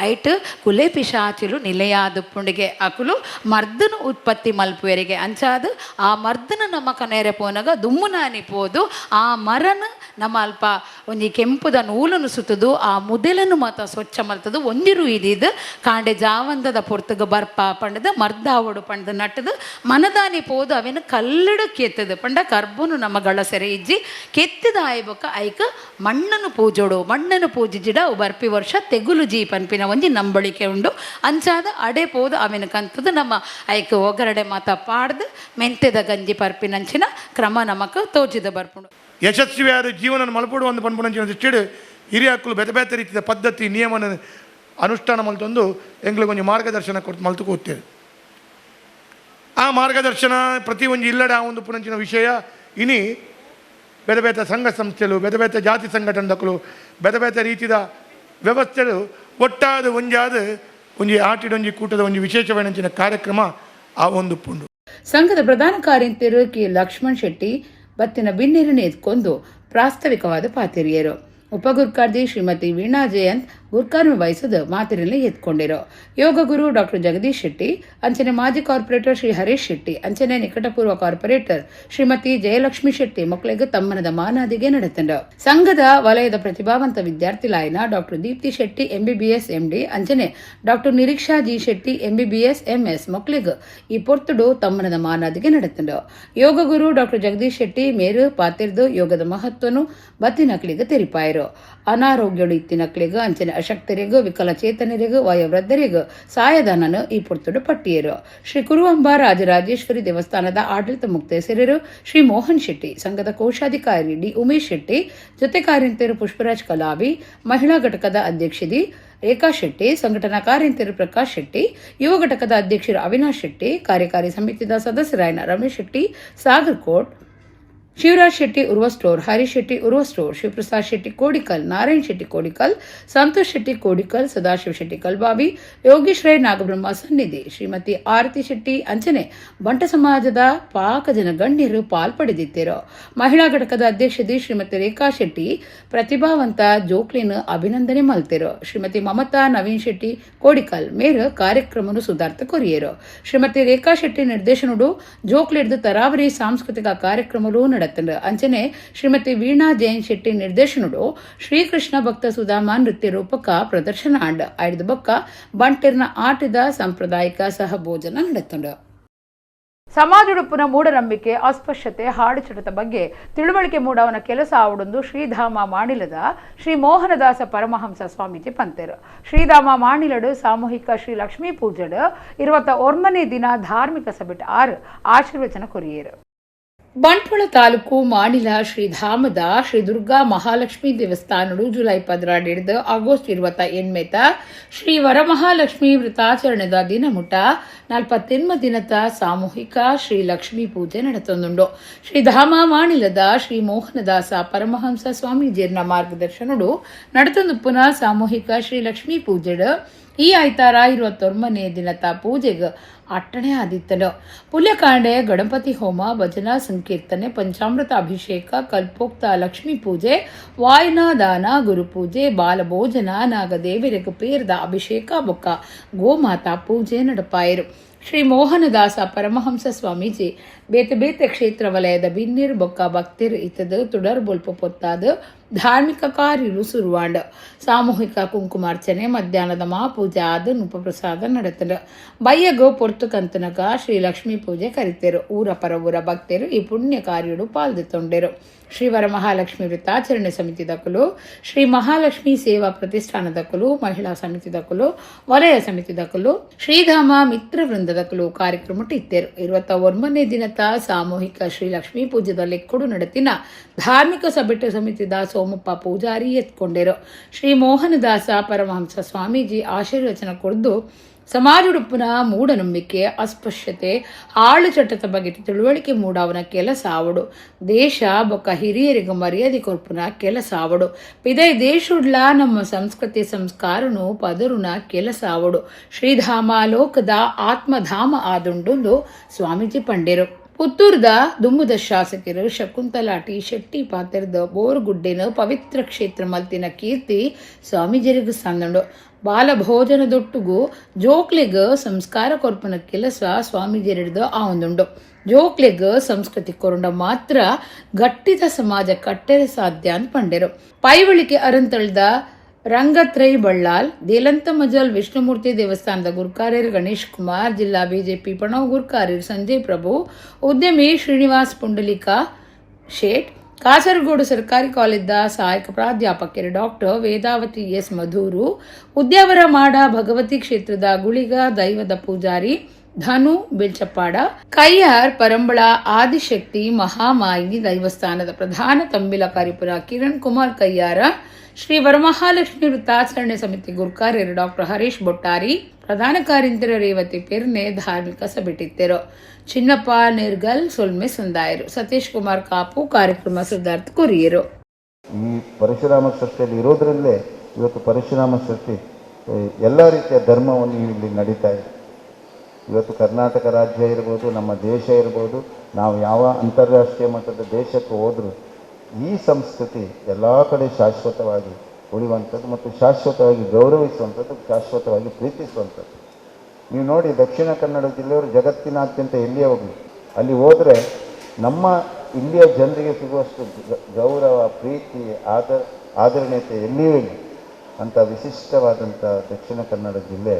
ಐಟ್ ಕುಲೆ ಪಿಶಾಚಿಲು ನಿಲೆಯಾದ ಪುಂಡಿಗೆ ಅಕುಲು ಮರ್ದನು ಉತ್ಪತ್ತಿ ಮಲ್ಪುವೆರಿಗೆ ಅಂಚಾದು ಆ ಮರ್ದನ ನಮ್ಮ ಕನೇರೆ ಪೋನಗ ದುಮ್ಮುನಾನಿ ಪೋದು ಆ ಮರನ ನಮ್ಮ ಅಲ್ಪ ಒಂಜಿ ಕೆಂಪುದ ನೂಲನ್ನು ಸುತ್ತದು ಆ ಮುದೆಲನ್ನು ಮಾತ ಸ್ವಚ್ಛ ಮಲ್ತದು ಒಂದಿರು ಇದಿದ್ದು ಕಾಂಡೆ ಜಾವಂದದ ಪೊರ್ತುಗ ಬರ್ಪ ಪಂಡದ ಮರ್ದಾವಡು ಪಂಡದ ನಟ್ಟದು ಮನದಾನಿ ಪೋದು ಅವೇನು ಕಲ್ಲಡು ಕೆತ್ತದು ಪಂಡ ಕರ್ಬುನು ನಮ್ಮ ಗಳಸೆರೆ ಇಜ್ಜಿ ಕೆತ್ತಿದ ಆಯ್ಬೊಕ್ಕ ಐಕ ಮಣ್ಣನ್ನು ಪೂಜೋಡು ಮಣ್ಣನ್ನು ಪೂಜಿಜಿಡ ಅವು ಬರ್ಪಿ ವರ್ಷ ತೆಗುಲು ಜೀ ಪನ್ಪಿನ ಒಂಜಿ ನಂಬಳಿಕೆ ಉಂಡು. ಅಂಚಾದ ಅಡೆ ಪೋದು ಅವೇನು ಕಂತದು ನಮ್ಮ ಐಕ ಒಗರಡೆ ಮಾತ ಪಾಡ್ದು ಮೆಂತೆದ ಗಂಜಿ ಪರ್ಪಿನಂಚಿನ ಕ್ರಮ ನಮಕ್ ತೋಜಿದ ಬರ್ಪುಂಡು. ಯಶಸ್ವಿಯಾದ ಜೀವನ ಮಲ್ಪಡು ಒಂದು ಪನ್ಪುನಂಚಿನ ದೃಷ್ಟಿಡು ಹಿರಿಯಾಕುಲು ಬೇತೆ ಬೇತೆ ರೀತಿಯ ಪದ್ಧತಿ ನಿಯಮನ ಅನುಷ್ಠಾನ ಮಲ್ತೊಂದು ಎಂಗ್ಳಿಗೆ ಒಂಜಿ ಮಾರ್ಗದರ್ಶನ ಕೊಟ್ಟು ಮಲ್ತು ಕೂತೇವೆ. ಆ ಮಾರ್ಗದರ್ಶನ ಪ್ರತಿ ಒಂಜಿ ಇಲ್ಲಡೆ ಆ ಒಂದು ಪುನಂಚಿನ ವಿಷಯ ಇನಿ ಬೇತೆ ಬೇತೆ ಸಂಘ ಸಂಸ್ಥೆಗಳು ಬೇತೆ ಬೇತೆ ಜಾತಿ ಸಂಘಟನೆದಕ್ಕಲು ಬೇತೆ ಬೇತೆ ರೀತಿಯ ವ್ಯವಸ್ಥೆಗಳು ಒಟ್ಟಾದ ಒಂಜಾದ ಒಂಜಿ ಆಟಿಡೊಂಜಿ ಕೂಟದ ಒಂಜಿ ವಿಶೇಷವಾದ ಕಾರ್ಯಕ್ರಮ ಆ ಒಂದು ಪುಂಡು. ಸಂಘದ ಪ್ರಧಾನ ಕಾರ್ಯಂತೆರು ಕೆ ಲಕ್ಷ್ಮಣ್ ಶೆಟ್ಟಿ ಬತ್ತಿನ ಬಿನ್ನಿರನ್ನು ಎತ್ಕೊಂಡು ಪ್ರಾಸ್ತಾವಿಕವಾದ ಪಾತಿರಿಯರು. ಉಪಗುರ್ಕಾರ್ದಿ ಶ್ರೀಮತಿ ವೀಣಾ ಜಯಂತ್ ಗುರ್ಕಾರ್ಮೆ ವಹಿಸದು ಮಾತಿನಲ್ಲಿ ಎತ್ಕೊಂಡಿರು. ಯೋಗ ಗುರು ಡಾಕ್ಟರ್ ಜಗದೀಶ್ ಶೆಟ್ಟಿ, ಅಂಚನೆ ಮಾಜಿ ಕಾರ್ಪೊರೇಟರ್ ಶ್ರೀ ಹರೀಶ್ ಶೆಟ್ಟಿ, ಅಂಚನೆ ನಿಕಟಪೂರ್ವ ಕಾರ್ಪೊರೇಟರ್ ಶ್ರೀಮತಿ ಜಯಲಕ್ಷ್ಮಿ ಶೆಟ್ಟಿ ಮಕ್ಕಳಿಗೆ ತಮ್ಮನದ ಮಾನಾದಿಗೆ ನಡೆತಂಡು. ಸಂಘದ ವಲಯದ ಪ್ರತಿಭಾವಂತ ವಿದ್ಯಾರ್ಥಿ ಲಾಯನ doctor Deepti Shetty MBBS MD, ಅಂಚನೆ doctor Niriksha G Shetty MBBS MS ಮಕ್ಕಳಿಗೆ ಈ ಪೊರ್ತುಡು ತಮ್ಮನದ ಮಾನಾದಿಗೆ ನಡೆತಂಡು. ಯೋಗ ಗುರು ಡಾಕ್ಟರ್ ಜಗದೀಶ್ ಶೆಟ್ಟಿ ಮೇರು ಪಾತಿರ್ದು ಯೋಗದ ಮಹತ್ವನು ಬತ್ತಿನಕ್ಲಿಗೆ ತೆರಿಪಾಯರು. ಅನಾರೋಗ್ಯಳು ಇತ್ತಿನಕ್ಲಿಗೆ ಅಂಚನೆ ಅಶಕ್ತರಿಗೂ ವಿಕಲಚೇತನರಿಗೂ ವಯೋವೃದ್ಧರಿಗೂ ಸಹಾಯಧನನು ಈ ಪೊರ್ತುಡು ಪಟ್ಟಿಯರು. ಶ್ರೀ ಕುರುವಂಬ ರಾಜರಾಜೇಶ್ವರಿ ದೇವಸ್ಥಾನದ ಆಡಳಿತ ಮುಕ್ತೇಸರರು ಶ್ರೀ ಮೋಹನ್ ಶೆಟ್ಟಿ, ಸಂಘದ ಕೋಶಾಧಿಕಾರಿ ಡಿ ಉಮೇಶ್ ಶೆಟ್ಟಿ, ಜೊತೆ ಕಾರ್ಯಂತೆಯರು ಪುಷ್ಪರಾಜ್ ಕಲಾವಿ, ಮಹಿಳಾ ಘಟಕದ ಅಧ್ಯಕ್ಷದಿ ರೇಖಾ ಶೆಟ್ಟಿ, ಸಂಘಟನಾ ಕಾರ್ಯಂತೆಯರು ಪ್ರಕಾಶ್ ಶೆಟ್ಟಿ, ಯುವ ಘಟಕದ ಅಧ್ಯಕ್ಷರು ಅವಿನಾಶ್ ಶೆಟ್ಟಿ, ಕಾರ್ಯಕಾರಿ ಸಮಿತಿಯ ಸದಸ್ಯರಾಯನ ರಮೇಶ್ ಶೆಟ್ಟಿ ಸಾಗರ್ಕೋಟ್, ಶಿವರಾಜ್ ಶೆಟ್ಟಿ ಉರ್ವ ಸ್ಟೋರ್, ಹರೀಶ್ ಶೆಟ್ಟಿ ಉರ್ವ ಸ್ಟೋರ್, ಶಿವಪ್ರಸಾದ್ ಶೆಟ್ಟಿ ಕೋಡಿಕಲ್, ನಾರಾಯಣ್ ಶೆಟ್ಟಿ ಕೋಡಿಕಲ್, ಸಂತೋಷ್ ಶೆಟ್ಟಿ ಕೋಡಿಕಲ್, ಸದಾಶಿವ ಶೆಟ್ಟಿ ಕಲ್ಬಾವಿ, ಯೋಗೇಶ್ ರೈ ನಾಗಬ್ರಹ್ಮ ಸನ್ನಿಧಿ, ಶ್ರೀಮತಿ ಆರತಿ ಶೆಟ್ಟಿ ಅಂಚನೆ ಬಂಟ ಸಮಾಜದ ಪಾಕ ಜನ ಗಣ್ಯರು ಪಾಲ್ಪಡೆದಿದ್ದರು. ಮಹಿಳಾ ಘಟಕದ ಅಧ್ಯಕ್ಷತೆ ಶ್ರೀಮತಿ ರೇಖಾ ಶೆಟ್ಟಿ ಪ್ರತಿಭಾವಂತ ಜೋಕ್ಲಿನ್ ಅಭಿನಂದನೆ ಮಲ್ತಿರು. ಶ್ರೀಮತಿ ಮಮತಾ ನವೀನ್ ಶೆಟ್ಟಿ ಕೋಡಿಕಲ್ ಮೇರು ಕಾರ್ಯಕ್ರಮನು ಸುಧಾರ್ಥ ಕೊರಿಯರು. ಶ್ರೀಮತಿ ರೇಖಾ ಶೆಟ್ಟಿ ನಿರ್ದೇಶನಡು ಜೋಕ್ಲಿಡ್ದು ತರಾವರಿ ಸಾಂಸ್ಕೃತಿಕ ಕಾರ್ಯಕ್ರಮಗಳು ನಡೆ ಅಂಚನೆ ಶ್ರೀಮತಿ ವೀಣಾ ಜೈನ್ ಶೆಟ್ಟಿ ನಿರ್ದೇಶನಡು ಶ್ರೀಕೃಷ್ಣ ಭಕ್ತ ಸುಧಾಮ ನೃತ್ಯ ರೂಪಕ ಪ್ರದರ್ಶನ ಆಂಡ್ ಐದು ಬೊಕ್ಕ ಬಂಟಿರ್ನ ಆಟದ ಸಾಂಪ್ರದಾಯಿಕ ಸಹಭೋಜನ ನಡೆತುಂಡು. ಸಮಾಜುಡುಪ್ಪುನ ಮೂಢನಂಬಿಕೆ, ಅಸ್ಪೃಶ್ಯತೆ, ಹಾಡುಚಟದ ಬಗ್ಗೆ ತಿಳುವಳಿಕೆ ಮೂಡವನ ಕೆಲಸ ಆವಡೊಂದು ಶ್ರೀಧಾಮ ಮಾಣಿಲದ ಶ್ರೀ ಮೋಹನದಾಸ ಪರಮಹಂಸ ಸ್ವಾಮೀಜಿ ಪಂತೆರು. ಶ್ರೀಧಾಮ ಮಾಣಿಲಡು ಸಾಮೂಹಿಕ ಶ್ರೀ ಲಕ್ಷ್ಮೀ ಪೂಜೆಡು 29ನೇ ದಿನ ಧಾರ್ಮಿಕ ಸಭೆಟ್ 6 ಆಶೀರ್ವಚನ ಕೊರಿಯೇರು. ಬಂಟ್ವಾಳ ತಾಲೂಕು ಮಾಣಿಲ ಶ್ರೀಧಾಮದ ಶ್ರೀ ದುರ್ಗಾ ಮಹಾಲಕ್ಷ್ಮೀ ದೇವಸ್ಥಾನಡು ಜುಲೈ 12 ಆಗಸ್ಟ್ 28 ಶ್ರೀ ವರಮಹಾಲಕ್ಷ್ಮೀ ವ್ರತಾಚರಣೆದ ದಿನಮುಟ 48 ದಿನದ ಸಾಮೂಹಿಕ ಶ್ರೀ ಲಕ್ಷ್ಮೀ ಪೂಜೆ ನಡೆತೊಂದುಂಡು. ಶ್ರೀಧಾಮ ಮಾಣಿಲದ ಶ್ರೀ ಮೋಹನದಾಸ ಪರಮಹಂಸ ಸ್ವಾಮೀಜಿಯರ್ನ ಮಾರ್ಗದರ್ಶನಡು ನಡೆತೊಂದುಪ್ಪುನ ಸಾಮೂಹಿಕ ಶ್ರೀ ಲಕ್ಷ್ಮೀ ಪೂಜೆಡು ಈ ಆಯ್ತಾರ 29ನೇ ದಿನದ ಪೂಜೆಗೆ ಅಟ್ಟಣೆ ಆದಿತ್ತನು. ಪುಲ್ಯಕಾಂಡೆ ಗಣಪತಿ ಹೋಮ, ಭಜನಾ ಸಂಕೀರ್ತನೆ, ಪಂಚಾಮೃತ ಅಭಿಷೇಕ, ಕಲ್ಪೋಕ್ತ ಲಕ್ಷ್ಮೀ ಪೂಜೆ, ವಾಯನ ದಾನ, ಗುರುಪೂಜೆ, ಬಾಲಭೋಜನ, ನಾಗದೇವರಿಗೆ ಪೇರ್ದ ಅಭಿಷೇಕ ಬೊಕ್ಕ ಗೋಮಾತಾ ಪೂಜೆ ನಡಪಾಯರು. ಶ್ರೀ ಮೋಹನದಾಸ ಪರಮಹಂಸ ಸ್ವಾಮೀಜಿ ಬೇತೆ ಬೇತೆ ಕ್ಷೇತ್ರ ವಲಯದ ಬಿನ್ನಿರ್ ಬೊಕ್ಕ ಭಕ್ತಿರ್ ಇತ್ತದು ತುಡರ್ ಬೊಲ್ಪ ಪೊತ್ತಾದ ಧಾರ್ಮಿಕ ಕಾರ್ಯರು ಸುರುವಾಂಡ. ಸಾಮೂಹಿಕ ಕುಂಕುಮಾರ್ಚನೆ, ಮಧ್ಯಾಹ್ನದ ಮಹಾಪೂಜೆ ಆದ ಉಪಪ್ರಸಾದ ನಡೆತನು. ಬಯ್ಯಗೋ ಪೊರ್ತು ಕಂತನಕ ಶ್ರೀ ಲಕ್ಷ್ಮೀ ಪೂಜೆ ಕರಿತೇರು. ಊರ ಪರವೂರ ಭಕ್ತರು ಈ ಪುಣ್ಯ ಕಾರ್ಯಡು ಪಾಲ್ದೆತ್ತೊಂಡೆರು. ಶ್ರೀ ವರಮಹಾಲಕ್ಷ್ಮಿ ವೃತ್ತಾಚರಣೆ ಸಮಿತಿ ದಕಲು, ಶ್ರೀ ಮಹಾಲಕ್ಷ್ಮೀ ಸೇವಾ ಪ್ರತಿಷ್ಠಾನ ದಕಲು, ಮಹಿಳಾ ಸಮಿತಿ ದಕಲು, ವಲಯ ಸಮಿತಿ ದಕಲು, ಶ್ರೀಧಾಮ ಮಿತ್ರ ವೃಂದದಕಲು ಕಾರ್ಯಕ್ರಮ ಇತ್ತೇರು. 29ನೇ ದಿನದ ಸಾಮೂಹಿಕ ಶ್ರೀ ಲಕ್ಷ್ಮೀ ಪೂಜೆದ ಲೆಕ್ಕಡು ನಡೆತಿನ ಧಾರ್ಮಿಕ ಸಭೆಟ ಸಮಿತಿದ ಸೋಮಪ್ಪ ಪೂಜಾರಿ ಎತ್ಕೊಂಡೇರು. ಶ್ರೀ ಮೋಹನದಾಸ ಪರಮಹಂಸ ಸ್ವಾಮೀಜಿ ಆಶೀರ್ವಚನ ಕೊಡ್ದು ಸಮಾಜುಡುಪ್ಪುನ ಮೂಢನಂಬಿಕೆ, ಅಸ್ಪೃಶ್ಯತೆ, ಆಳು ಚಟ್ಟದ ಬಗ್ಗೆ ತಿಳುವಳಿಕೆ ಮೂಡವನ ಕೆಲಸ ಆವಡು, ದೇಶ ಬೊಕ್ಕ ಹಿರಿಯರಿಗೆ ಮರ್ಯಾದೆ ಕೊರ್ಪುನ ಕೆಲಸ ಆವಡು, ಪಿದೈ ದೇಶುಡ್ಲ ನಮ್ಮ ಸಂಸ್ಕೃತಿ ಸಂಸ್ಕಾರನು ಪದರುನ ಕೆಲಸ ಆವಡು, ಶ್ರೀಧಾಮ ಲೋಕದ ಆತ್ಮಧಾಮ ಆದುಂಡುಂದು ಸ್ವಾಮೀಜಿ ಪಂಡೇರು. ಪುತ್ತೂರ್ದ ದುಮ್ಮುದ ಶಾಸಕರು ಶಕುಂತಲಾ ಟಿ ಶೆಟ್ಟಿ ಪಾತ್ರದ ಬೋರುಗುಡ್ಡೆನ ಪವಿತ್ರ ಕ್ಷೇತ್ರ ಮಲ್ತಿನ ಕೀರ್ತಿ ಸ್ವಾಮೀಜಿಯರಿಗೆ ಸಂದಂಡು. ಬಾಲಭೋಜನದೊಟ್ಟುಗು ಜೋಕ್ಲೆಗ್ ಸಂಸ್ಕಾರ ಕೊರ್ಪನ ಕೆಲಸ ಸ್ವಾಮೀಜಿಯರಿಡ್ದು ಆ ಒಂದುಂಡು. ಜೋಕ್ಲೆಗ್ ಸಂಸ್ಕೃತಿ ಕೊರುಂಡ ಮಾತ್ರ ಗಟ್ಟಿದ ಸಮಾಜ ಕಟ್ಟೆರೆ ಸಾಧ್ಯ ಅಂತ ಪಂಡೆರು. ಪೈವಳಿಕೆ ಅರಂತಳ್ದ ರಂಗತ್ರೈ ಬಳ್ಳಾಲ್, ದೇಲಂತ ಮಜಲ್ ವಿಷ್ಣುಮೂರ್ತಿ ದೇವಸ್ಥಾನದ ಗುರ್ಕಾರ್ಯರು ಗಣೇಶ್ ಕುಮಾರ್, ಜಿಲ್ಲಾ ಬಿಜೆಪಿ ಪಣವು ಗುರ್ಕಾರ್ಯರು ಸಂಜಯ್ ಪ್ರಭು, ಉದ್ಯಮಿ ಶ್ರೀನಿವಾಸ್ ಪುಂಡಲಿಕ ಶೇಟ್, ಕಾಸರಗೋಡು ಸರ್ಕಾರಿ ಕಾಲೇಜ್ದ ಸಹಾಯಕ ಪ್ರಾಧ್ಯಾಪಕರು ಡಾಕ್ಟರ್ ವೇದಾವತಿ ಎಸ್ ಮಧೂರು, ಉದ್ಯಾವರ ಮಾಡ ಭಗವತಿ ಕ್ಷೇತ್ರದ ಗುಳಿಗ ದೈವದ ಪೂಜಾರಿ ಧನು ಬೆಲ್ಚಪ್ಪಾಡ, ಕೈಯಾರ್ ಪರಂಬಳ ಆದಿಶಕ್ತಿ ಮಹಾಮಾಯಿನಿ ದೈವಸ್ಥಾನದ ಪ್ರಧಾನ ತಂಬಿಲ ಕಾರಿಪುರ ಕಿರಣ್ ಕುಮಾರ್ ಕೈಯಾರ, ಶ್ರೀ ವರಮಹಾಲಕ್ಷ್ಮಿ ವೃತ್ತಾಚರಣೆ ಸಮಿತಿ ಗುರ್ಕಾರ್ಯರು ಡಾಕ್ಟರ್ ಹರೀಶ್ ಬೊಟ್ಟಾರಿ, ಪ್ರಧಾನ ಕಾರ್ಯಂತರ ರೇವತಿ ಪೆರ್ನೆ ಧಾರ್ಮಿಕ ಸಭೆಟಿತ್ತರು. ಚಿನ್ನಪ್ಪ ನಿರ್ಗಲ್ ಸೊಲ್ಮೆ ಸಂದಾಯರು. ಸತೀಶ್ ಕುಮಾರ್ ಕಾಪು ಕಾರ್ಯಕ್ರಮ ಸಿದ್ಧಾರ್ಥ ಕೊರಿಯರು. ಈ ಪರಶುರಾಮ ಸೃಷ್ಟಿಯಲ್ಲಿ ಇರೋದ್ರಲ್ಲೇ ಇವತ್ತು ಪರಶುರಾಮ ಸೃಷ್ಟಿ ಎಲ್ಲ ರೀತಿಯ ಧರ್ಮವನ್ನು ಇಲ್ಲಿ ನಡೀತಾ ಇದೆ. ಇವತ್ತು ಕರ್ನಾಟಕ ರಾಜ್ಯ ಇರ್ಬೋದು, ನಮ್ಮ ದೇಶ ಇರ್ಬೋದು, ನಾವು ಯಾವ ಅಂತಾರಾಷ್ಟ್ರೀಯ ಮಟ್ಟದ ದೇಶಕ್ಕೆ ಹೋದರೂ ಈ ಸಂಸ್ಕೃತಿ ಎಲ್ಲ ಕಡೆ ಶಾಶ್ವತವಾಗಿ ಉಳಿಯುವಂಥದ್ದು ಮತ್ತು ಶಾಶ್ವತವಾಗಿ ಗೌರವಿಸುವಂಥದ್ದು, ಶಾಶ್ವತವಾಗಿ ಪ್ರೀತಿಸುವಂಥದ್ದು. ನೀವು ನೋಡಿ, ದಕ್ಷಿಣ ಕನ್ನಡ ಜಿಲ್ಲೆಯವರು ಜಗತ್ತಿನಾದ್ಯಂತ ಎಲ್ಲಿಯೇ ಹೋಗಲಿ, ಅಲ್ಲಿ ಹೋದರೆ ನಮ್ಮ ಇಲ್ಲಿಯ ಜನರಿಗೆ ಸಿಗುವಷ್ಟು ಗೌರವ, ಪ್ರೀತಿ, ಆದರಣೀಯತೆ ಎಲ್ಲಿಯೂ ಇಲ್ಲ. ಅಂಥ ವಿಶಿಷ್ಟವಾದಂಥ ದಕ್ಷಿಣ ಕನ್ನಡ ಜಿಲ್ಲೆ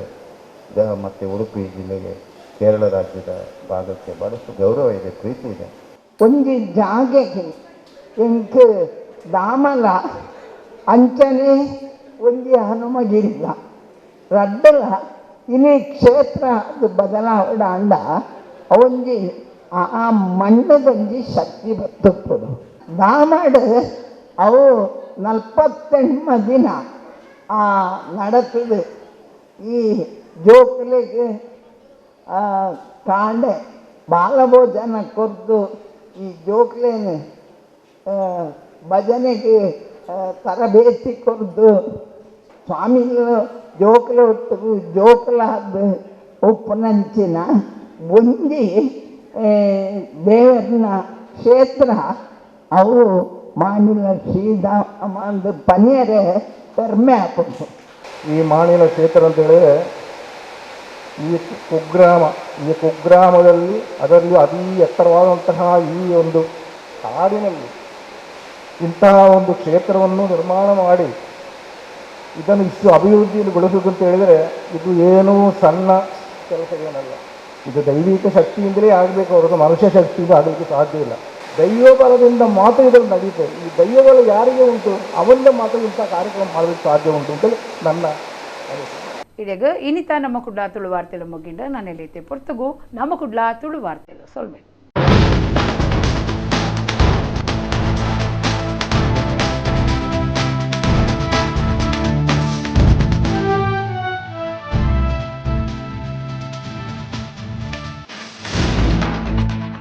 ಮತ್ತು ಉಡುಪಿ ಜಿಲ್ಲೆಗೆ, ಕೇರಳ ರಾಜ್ಯದ ಭಾಗಕ್ಕೆ ಭಾಳಷ್ಟು ಗೌರವ ಇದೆ, ಪ್ರೀತಿ ಇದೆ. ಒಂದು ಜಾಗೆಗೆ ಎಂಕ್ ದಾಮಲ ಅಂಚನೆ ಒಂಜಿ ಹನುಮಗಿರಿಲ ರಡ್ಡಲ ಇನಿ ಕ್ಷೇತ್ರ ಅದು ಬದಲಾವಣೆ ಅಂಡ ಅವೊಂಜಿ ಆ ಮಣ್ಣದೊಂಜಿ ಶಕ್ತಿ ಬತ್ತುಪ್ಪುಡು. ದಾಮಡು ಅವು 48 ದಿನ ಆ ನಡತದೆ. ಈ ಜೋಕುಲೆಗ್ ಕಾಂಡೆ ಬಾಲಭೋಜನ ಕೊರ್ದು ಈ ಜೋಕ್ಲೇನು ಭಜನೆಗೆ ತರಬೇತಿ ಕೊರ್ದು ಸ್ವಾಮಿಗಳು ಜೋಕುಲ ಒಟ್ಟುಗು ಜೋಕುಲಾದ ಉಪ್ಪುನಂಚಿನ ಒಂಜಿ ದೇವರನ ಕ್ಷೇತ್ರ ಅವು ಮಾನಿಲ ಶ್ರೀಧಾಮ ಪನಿಯರೆ ಪೆರ್ಮೆ ಆಪುಂಡು. ಈ ಮಾಣಿಲ ಕ್ಷೇತ್ರ ಅಂತ ಹೇಳಿದರೆ ಈ ಕುಗ್ರಾಮ, ಈ ಕುಗ್ರಾಮದಲ್ಲಿ ಅದರಲ್ಲಿಯೂ ಅತಿ ಎತ್ತರವಾದಂತಹ ಈ ಒಂದು ಕಾಡಿನಲ್ಲಿ ಇಂತಹ ಒಂದು ಕ್ಷೇತ್ರವನ್ನು ನಿರ್ಮಾಣ ಮಾಡಿ ಇದನ್ನು ಇಷ್ಟು ಅಭಿವೃದ್ಧಿಯನ್ನು ಗೊಳಿಸುವುದು ಅಂತ ಹೇಳಿದರೆ ಇದು ಏನೂ ಸಣ್ಣ ಕೆಲಸ ಏನಲ್ಲ. ಇದು ದೈವಿಕ ಶಕ್ತಿಯಿಂದಲೇ ಆಗಬೇಕು ಹೊರತು ಮನುಷ್ಯ ಶಕ್ತಿಯಿಂದ ಆಗಲಿಕ್ಕೆ ಸಾಧ್ಯ ಇಲ್ಲ. ದೈವ ಬಲದಿಂದ ಮಾತ್ರ ಇದನ್ನು ನಡೆಯುತ್ತೆ. ಈ ದೈವಬಲ ಯಾರಿಗೆ ಉಂಟು ಅವರಿಂದ ಮಾತ್ರ ಇಂಥ ಕಾರ್ಯಕ್ರಮ ಮಾಡಲಿಕ್ಕೆ ಸಾಧ್ಯ ಉಂಟು ಅಂತೇಳಿ ನನ್ನ ಅನಿಸಿಕೆ. ಇಡೆಗ ಇನಿತ ನಮ್ಮ ಕುಡ್ಲ ತುಳು ವಾರ್ತೆಲು ಮುಗಿಂಡ ನಾನೆಲ್ಲೈತೆ ಪೊರ್ತುಗು ನಮ್ಮ ಕುಡ್ಲ ತುಳು ವಾರ್ತೆಲು ಸೊಲ್ಮೆ.